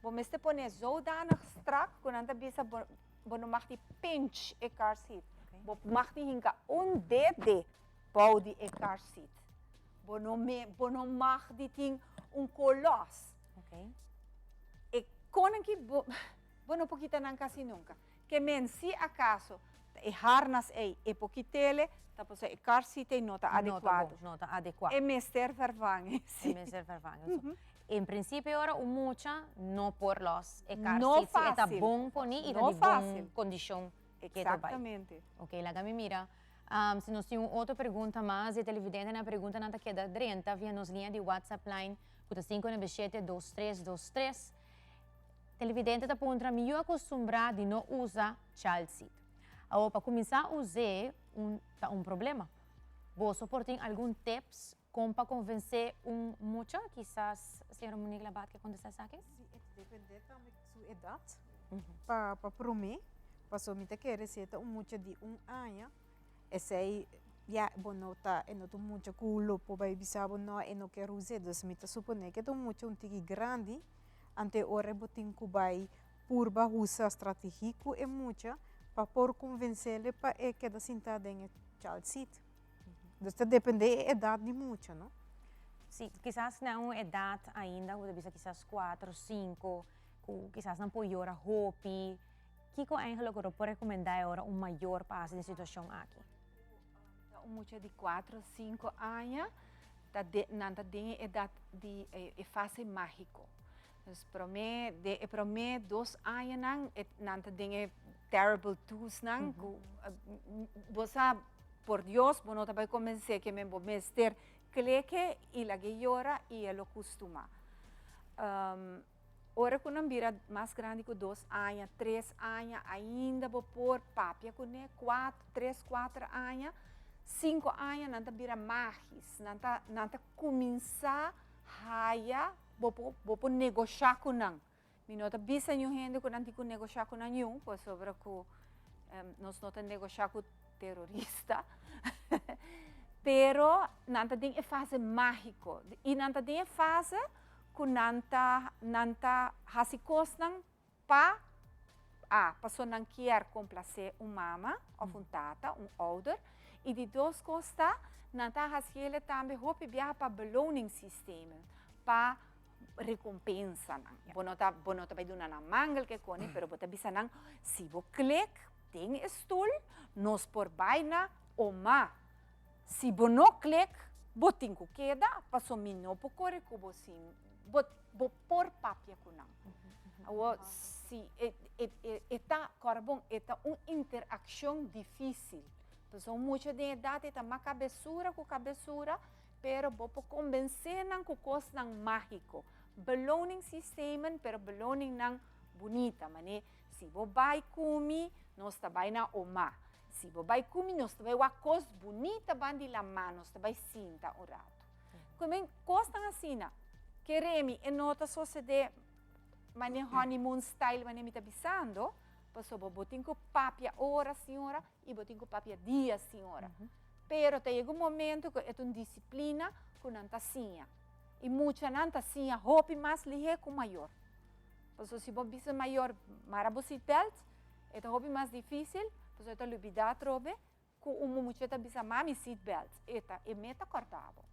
Speaker 4: bo mester pone zodanig strak ku nan ta bisa bo bo no mag di pinch e car seat. Bo mag di hinka un dede bou di e car seat. Bo no me bo no mag di tin un kolos. E konan ki bo bo no por kita nan kasi nunka. Ke men si akaso ta e harnas ei e por kitele, ta pasobra e car seat ei no ta adekuado.
Speaker 1: No ta adekuá.
Speaker 4: E mester vervange, si.
Speaker 1: E mester vervange. So, en prinsipio ora un mucha no por los e car seat si e ta bon poni i ta di bon kondishon ke ta bai.
Speaker 4: Exactamente.
Speaker 1: Ok, laga mi mira si nos tin un otro pregunta mas. E televidentenan preguntanan ta keda drenta via nos liña di WhatsApp line ku ta 597 2323. Televidente ta puntra, Mi yu a kustumbrá di no usa child seat. Awor pa kuminsá us'é un ta un problema. Boso por tin algun tips kon pa konvensé un mucha? Kisas señora Monique Labat ke kontestá esaki?
Speaker 5: Si, e ta dependé tambe su edat pa pa promé, pasobra mi ta kere si e ta un mucha di un aña, esei ya bo no ta e no ta un mucha ku lo por bai bisa bo no e no kier us'é, dus mi ta suponé ku e ta un mucha un tiki grandi. Ante ora bo tin ku bai purba usa strategi ku e mucha pa por konvensele pa e keda sintá den e child seat. Dus ta depende e edat di mucha, no?
Speaker 1: Si, kisas na un edat ainda ku bo ta bisa kisas kuater, sinku, ku kisas nan por yora hopi. Kiko eigenlijk lo por rekomendá e ora un mayor pa hasi den situashon aki?
Speaker 4: Ta un mucha di kuater, sinku aña. ta de nan ta den e edat di e fase mágiko. Dus promé den e promé dos añanan e nan ta den e terrible twosnan ku bo sa por Dios bo no ta bai kombensé ke men bo mester kleke i lag'é yora i e lo kustumá. Ora ku nan bira mas grandi ku dos aña, tres aña, ainda bo por papia kuné, kuater, tres, kuater aña, sinku aña nan ta bira magis, nan ta nan ta kuminsá haya bo por bo por negoshá ku nan. Mi no ta bisa niun hende ku nan tin ku negoshá ku nan yu, pasobra ku nos no ta negoshá ku terorista, pero nan ta den e fase mágiko i nan ta den e fase ku nan ta nan ta hasi kosnan pa a paso nan kier komplasé un mama òf un tata, un ouder, i di dos kos ta nan ta hasiele tambe hopi biaha pa beloningssystemen, pa rekompensanan. Bo no ta bo no ta bai duna nan mangel ke koni, pero bo ta bisa nan si bo klik den e stul nos por bai na oma. Si bo no klik, bo tin ku keda, paso mi no por kore ku bo sin bo bo por papia ku nan. Awor si e e e e ta kòrda bon, e ta un interakshon difísil. Pasobra un mucha den edat e ta mas kabesura ku kabesura, pero bo por kombensé nan ku kosnan mágiko. Beloningssystemen, pero beloningnan bunita, manera si bo bai ku mi, nos ta bai na oma. Si bo bai ku mi nos ta bai wak kos bunita ban di laman, nos ta bai sinta un ratu. Ku men kosnan asina, kere mi e no ta sosede mane honeymoon style mane mi ta bisando, pasobra bo tin ku papia ora sin ora i bo tin ku papia dia sin ora. Pero ta yega un momento ku e ta un disiplina ku nan ta siña. I muchanan ta siña hopi mas lihé ku mayor. Pasobra si bo bisa mayor mara bo seatbelt, e ta hopi mas difísil, pasobra e ta lubidá atrobe ku un mucha ta bisa mami seatbelt, e ta e meta kòrta bo.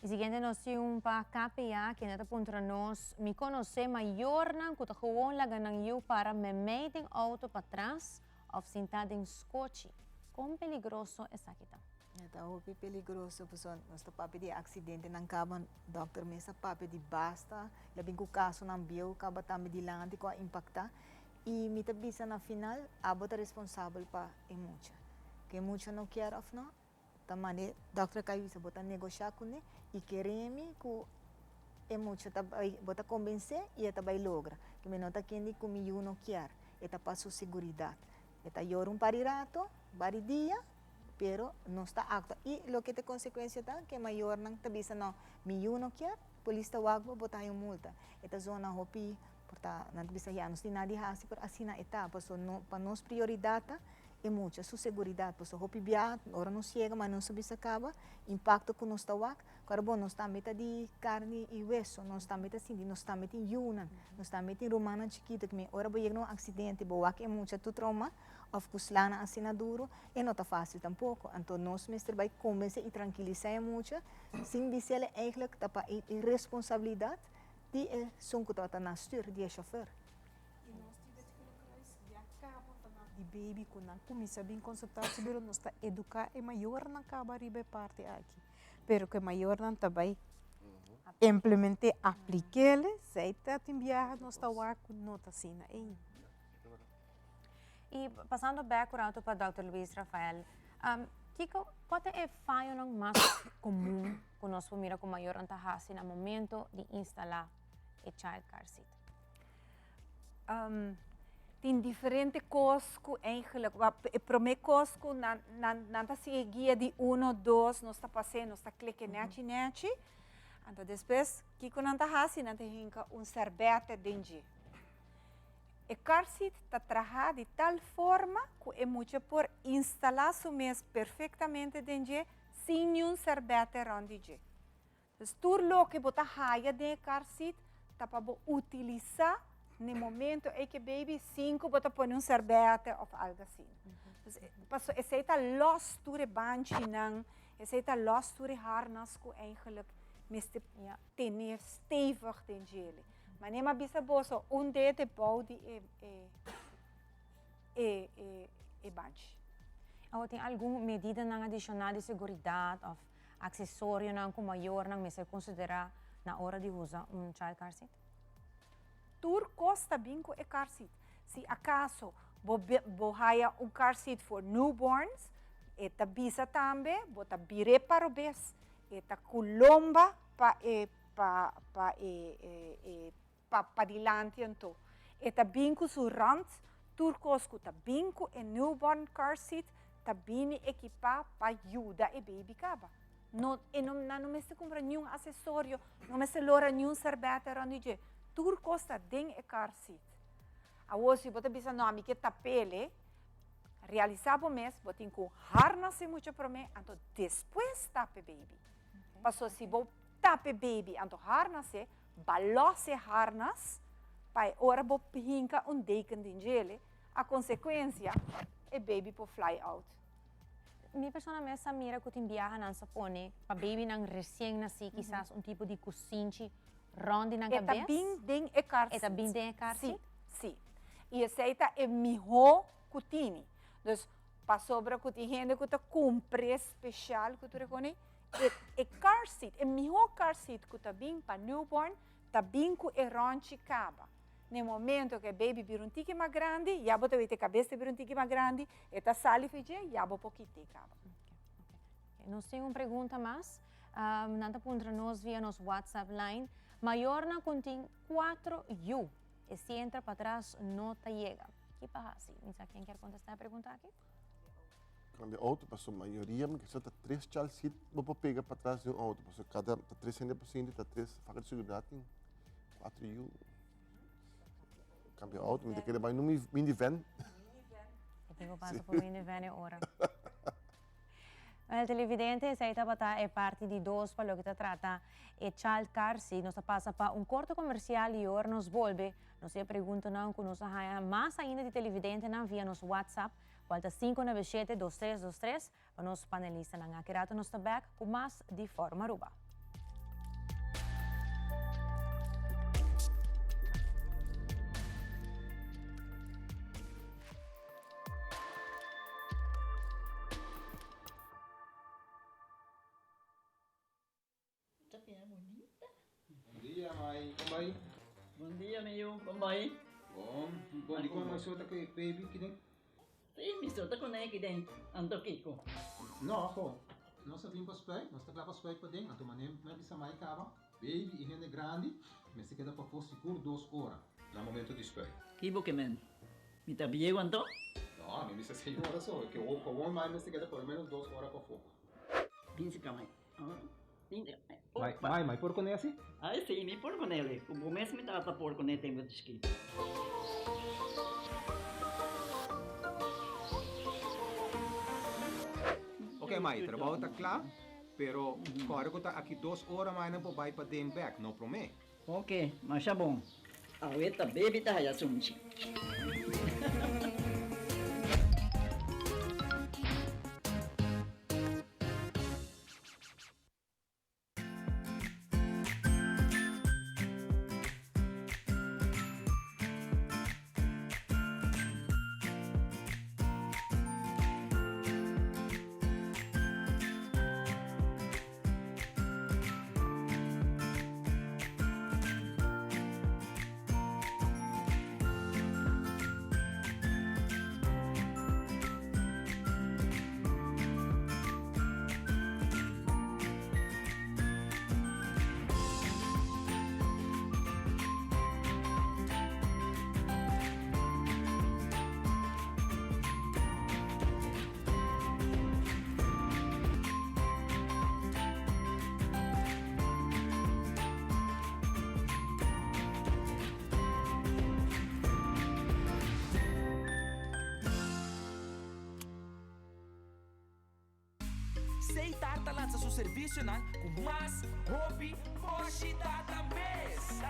Speaker 1: E siguiente nos tin un pa KPA kende ta puntra nos, Mi konosé mayornan ku ta gewoon laga nan yu para memei den outo patras òf sintá den skochi. Kon peligroso esaki ta?
Speaker 2: E ta hopi peligroso pasobra nos ta papia di aksidentenan kaba, dòkter mes a papia di basta, el a bin ku kasonan bieu kaba tambe dilanti ku a impaktá. I mi ta bisa na final, abo ta responsabel pa e mucha. Ke e mucha no kier òf no, ta manda dòkter a kai bisa bo ta negoshá kuné i kere mi ku e mucha ta bai, bo ta kombensé i e ta bai logra. Ke mi no ta kende ku mi yu no kier, e ta pa su seguridat. E ta yora un par di rato, un par di dia, pero nos ta aktua. I loke ta e konsekuensia ta ku e mayornan ta bisa no, mi yu no kier, polis ta wak bo, bo ta haña un multa. E ta zona hopi, por ta nan ta bisa ya nos tin nada di hasi, pero asina e ta. Pasobra no, pa nos prioridat ta e mucha su seguridat. Pasobra hopi biaha ora nos yega ma nos a bisa kaba, impakto ku nos ta wak, Kòrda bon, nos tambe ta di karni i weso, nos tambe ta sinti, nos tambe tin yunan, nos tambe tin rumannan chikitu ku mi ora bo yega na un aksidente bo wak e mucha tur traumá òf ku slanan asina duru, e no ta fásil tampoko. Anto nos mester bai konvensé i trankilisá e mucha sin bis'el eigentlik ta pa e responsabilidat di esun ku tabata na stür, di e shofèr.
Speaker 5: I nos di Wit Gele Kruis ya kaba vanaf di baby ku nan kuminsá bin konsultatiebureau nos ta eduká e mayornan kaba riba e parti aki. Pero ku e mayornan ta bai implement'é, aplik'é, esei ta tin biaha nos ta wak ku no ta asina ei.
Speaker 1: I pasando bek un ratu pa Dòkter Luis Rafael, kiko, kua ta e fayonan mas komun ku nos por mira ku mayornan ta hasi na momento di instalá e child car seat?
Speaker 4: Tin diferente kos ku eigenlijk, e promé kos ku nan nan nan ta sigui e guia di uno, dos, nos ta pas'é, nos ta klek'é nèchi nèchi. Anto despues kiko nan ta hasi? Nan ta hinka un sèrbètè den dje. E car seat ta traha di tal forma ku e mucha por instalá su mes perfektamente den dje sin niun sèrbètè rònt di dje. Dus tur loke bo ta haya den e car seat ta pa bo utilisa n'e momento ei ku e baby sin ku bo ta pone un serbete of algo asina. Dus paso esei ta los tur e banchinan, esei ta los tur e harnas ku eigenlijk mester tene stevig den djele. Manera mi a bisa boso un dede bou di e e e e banchi.
Speaker 1: Awor tin algun medidanan adishonal di seguridat of Aksesorionan ku mayornan mester konsiderá na ora di usa un child car seat?
Speaker 4: Tur kos ta bin ku e car seat. Si akaso bo bo haya un car seat for newborns, e ta bisa tambe bo ta bir'é pa robes, e ta ku lomba pa e pa pa e e Pa padilanti anto. E ta bin ku su rand, tur kos ku ta bin ku e newborn car seat ta bini ekipá pa yuda e baby kaba. No, e no, nan no mester kumpra niun asesorio, no mester lora niun serbètè rònt di dje. Tur kos ta den e car seat. Awor si bo ta bisa no, ami ke tap'el, realisá bo mes, bo tin ku harnas e mucha promé, anto despues tap e baby. Pasobra si bo tap e baby anto harnas e, Balòs e harnas pa e ora bo hinka un deken den djele, a konsekuensia e baby por fly out.
Speaker 1: Mi persona mes sa mira ku tin biaha nan sa pone pa babynan resien nasí kisas un tipo di kusinchi rònt di nan kabes.
Speaker 4: E ta bin den e car seat.
Speaker 1: E ta bin den e car seat?
Speaker 4: Sí, sí. I esei ta e mihó ku tini. Dus pasobra ku tin hende ku ta kumpr'é speshal ku tur e kos ei, E e car seat, e mihó car seat ku ta bin pa newborn ta bin ku e rònchi kaba. Na e momento ku e baby bira un tiki mas grandi, ya bo ta weta e kabes ta bira un tiki mas grandi, e ta sali for dje, ya bo por kit'é kaba.
Speaker 1: Oke, nos tin un pregunta mas. Nan ta puntra nos via nos WhatsApp line, Mayornan ku tin kuatro yu, e si entra patras no ta yega. Ki pa hasi? Mi sa ken kier kontestá e pregunta aki.
Speaker 11: Cambia auto paso mayoria mi kisa ta tres child seat bo por pega patras di un auto paso cada ta tres hende por sinti ta tres faca di seguridad tin cuatro yu cambia auto mi ta kere bai no mi minivan.
Speaker 1: E tin ku pasa por minivan e ora. Well, televidente, esei tabata e parti di dos pa loke ta trata e child car seat. Nos ta pasa pa un korto komersial i ora nos bolbe, nos e preguntanan ku nos a haña mas ainda di televidentenan via nos WhatsApp, kual ta 597 2323, pa nos panelistanan. Aki rato nos ta bek ku mas di Forum Aruba.
Speaker 9: Ta bira bunita.
Speaker 12: Bon dia, mai. Kon bai?
Speaker 9: Bon dia, mi yu. Kon bai?
Speaker 12: Bon. Bon, dikon mai so ta ku e baby kiden?
Speaker 9: Sí, mi so ta ku ne kiden. Anto kiko?
Speaker 12: No, ho. Nos a bin pa spuit. Nos ta kla pa spuit paden. Anto manera mi a bisa mai kaba, baby i hende grandi mester keda pafó sigur dos ora na momento di spuit.
Speaker 9: Ki bo ke men? Mi ta bieu anto?
Speaker 12: No, mi bisa señora so, ke gewoon mai mester keda por lo menos dos ora pafó.
Speaker 9: Bin si ka mai.
Speaker 12: Mai, mai, mai por kone asi?
Speaker 9: Ai si, mi por kone el. Ku bo mes mi tata por kone tempu di chikito.
Speaker 12: Ok mai, trabou ta kla, pero kòrda ku ta aki dos ora mai nan por bai paden bèk, no promé.
Speaker 9: Ok, masha bon. Awe ta baby ta haya sunchi.
Speaker 6: Seitar ta lansa su servicionan cu mas hopi boshi data mes.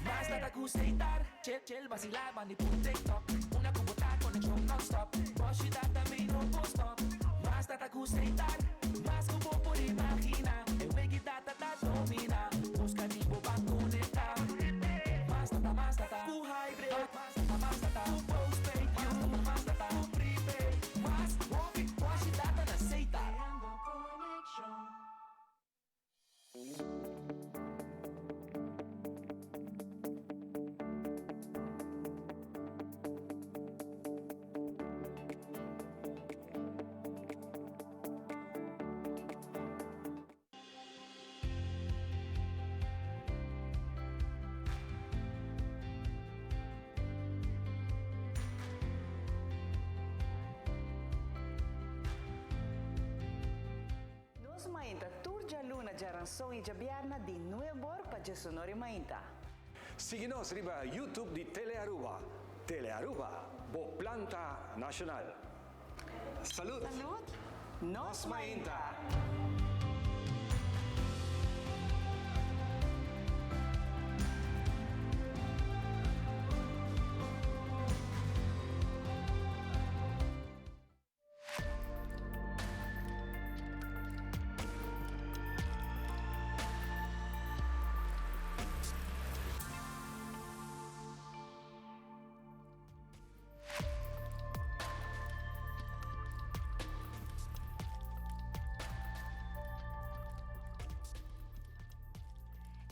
Speaker 6: Mas data cu Seitar, chel chel vacila bandi por TikTok. Una cu bo ta conexion non-stop, boshi data mi no por stop. Mas data cu Seitar, mas cu bo por imagina. E wegi data ta domina, busca di bo pa conecta. Mas data, mas data cu hybrid, mas data, mas data cu postpaid, mas data, mas data cu prepaid. Mas hopi boshi data na Seitar.
Speaker 13: Nos mainta tur djaluna, djaranson i djabièrna di nuebor pa djesonor i mainta.
Speaker 14: Sigui nos riba YouTube di Telearuba. Telearuba, bo planta nacional. Salud!
Speaker 13: Salud! Nos mainta!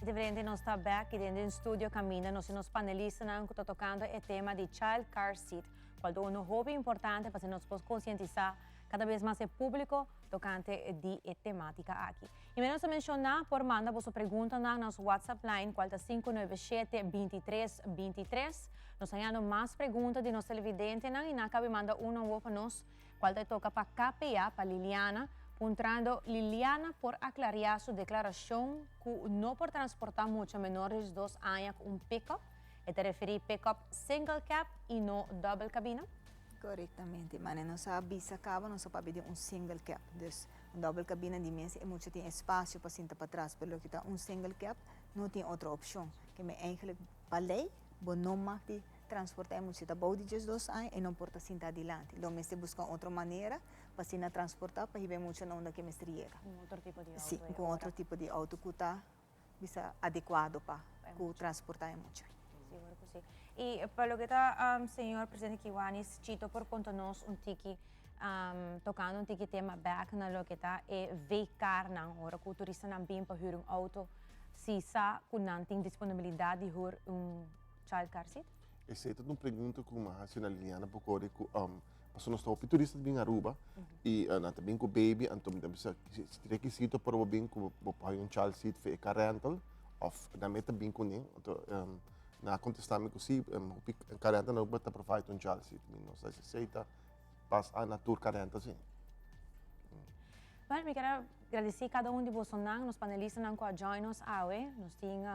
Speaker 1: Diferente nos ta back y den studio caminda nos nos panelistanan cu ta tocando e tema di child car seat. Cual ta uno hopi importante pa nos por concientisa cada bes mas e publico tocante di e tematica aki. Y menos a menciona por manda boso preguntanan na nos WhatsApp line cual ta 597 23 23. Nos hañando mas pregunta di nos televidentenan y nan cabe manda uno awor pa nos cual ta toca pa KPA pa Liliana puntrando Liliana por aclaria su declaracion cu no por transporta mucha menor di 2 aña cu un pickup. E ta referi pickup single cab y no double cabina.
Speaker 2: Korektamente, mane nos a bisa kaba nos a papia di un single cab, dus un dobbel cabina di mes e mucha tin espasio pa sinta patras, pero loke ta un single cab no tin otro opshon, ke men eigenlijk pa lei bo no mag di transporta e mucha, si ta bou di diesdos aña e no por ta sinta adilanti, lo mester buska un otro manera pa asina transporta pa hiba e mucha na unda ke mester yega.
Speaker 1: Un otro tipo di auto.
Speaker 2: Si, ku un otro tipo di auto ku ta bisa adecuado pa cu transporta e mucha.
Speaker 1: Sigur cu si. Y pa loke ta señor presidente Kiwanis, Chito por conta nos un tiki tocando un tiki tema bek na loke ta e V-carnan, ora cu turistanan bin pa huur un auto, si sa cu nan tin disponibilidad di huur un child car seat?
Speaker 11: Esey ta un pregunta cu mi a haci na Liliana Bocori cu pasobra nos ta hopi turista ta bin Aruba y nan ta bin cu baby anto mi ta bisa si tin requisito por bo bin cu bo por haya un child seat for e car rental of nan mester bin cune anto nan a contesta mi cu si hopi car rental nan ta provide un child seat mi no sa si esey ta pasa na tur car rental si.
Speaker 1: Bueno mi kier a gradici cada un di bosonan nos panelistanan cu a join nos awe nos tin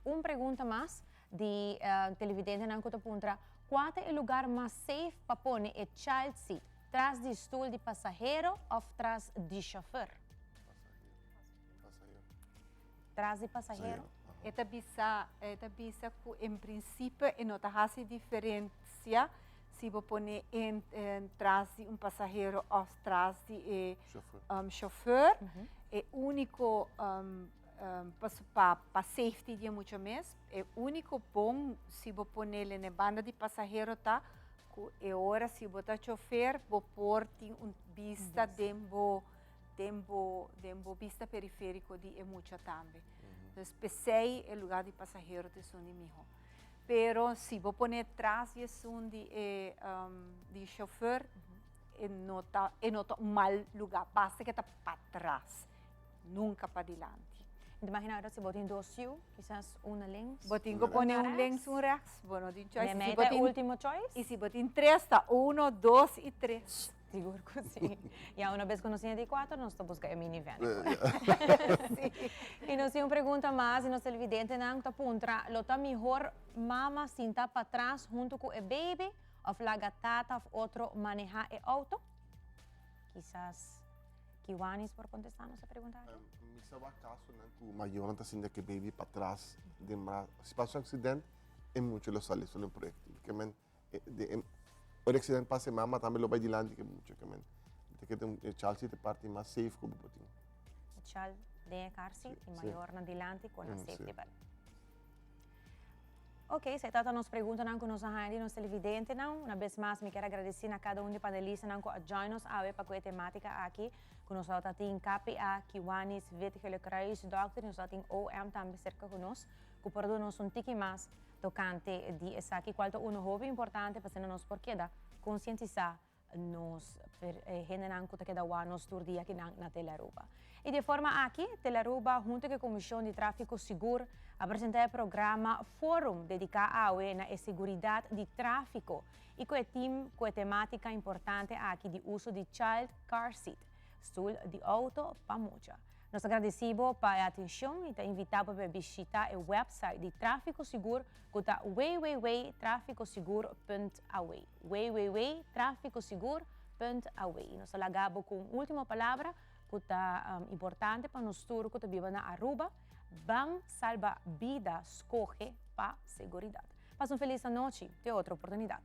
Speaker 1: un pregunta mas Di televidentenan ku ta puntra, Kua ta e lugar mas safe pa pone e child seat, tras di stul di pasahero òf tras di shofùr? Tras di pasahero.
Speaker 4: E ta bisa, e ta bisa ku en prinsipio e no ta hasi diferensia si bo pone en tras di un pasahero òf tras di e shofùr. E úniko Pa pa safety di e mucha mes, e úniko bon si bo ponele na e banda di pasahero ta ku e ora si bo ta chofer bo por tin un bista den bo den bo den bo bista periferiko di e mucha tambe. Dus p'esei e lugar di pasahero ta esun di miho. Pero si bo pone tras di esun di e di chofer e no ta e no ta un mal lugar, basta ke ta patras. Nunca padilanti.
Speaker 1: Mi ta imagina ora si bo tin dos yu, kisas un na links.
Speaker 4: Bo tin ku pone un links un rechts, bo no tin choice.
Speaker 1: Mei ta e ultimo choice.
Speaker 4: I si bo tin tres ta uno, dos i tres.
Speaker 1: Sigur ku si. Ya una bes ku nos tin e di kuater nos ta buska e minivan. I nos tin un pregunta mas di nos televidentenan ku ta puntra, lo ta mihor mama sinta patras huntu ku e baby òf laga tata òf otro maneha e outo? Kisas Kiwanis por contesta nos e pregunta aki?
Speaker 11: Mi sa wak casonan cu mayornan ta sinti cu e baby patras den bra. Si pasa un accident, e mucha lo sali solo un proyectil. Ke men, ora e accident pasa e mama tambe lo bay dilanti cu e mucha. Ke men, mi ta kere e child seat e parti mas safe cu bo por tin.
Speaker 1: E child den e car seat y mayornan dilanti cu nan safety belt. Ok, esei tabata nos preguntanan ku nos a haña di nos televidentenan. Una bes mas mi kier a gradisí na kada un di panelistanan ku a join nos awe pa ku e temátika aki ku nos tabata tin KPA, Kiwanis, Wit Gele Kruis, Dòkter i nos tabata tin OM tambe serka ku nos ku por duna nos un tiki mas tokante di esaki kual ta uno hopi importante pa asina nos por keda konsientisá nos hendenan ku ta keda wak nos tur dia akinan na Telearuba. I di e forma aki, Telearuba huntu ku e Komishon di Tráfiko Sigur a presentá e programa Forum dediká awe na e seguridat di tráfiko i ku e tim ku e temátika importante aki di uso di child car seat, stul di outo pa mucha. Nos ta gradisí bo pa e atenshon i ta invitá bo pa bishitá e wèpsait di Tráfiko Sigur ku ta www.trafikosigur.aw. www.trafikosigur.aw. I nos ta laga bo ku un último palabra ku ta importante pa nos tur ku ta biba na Aruba, Ban salba bida, skohe pa seguridat. Pasa un felis anochi, te otro oportunidat.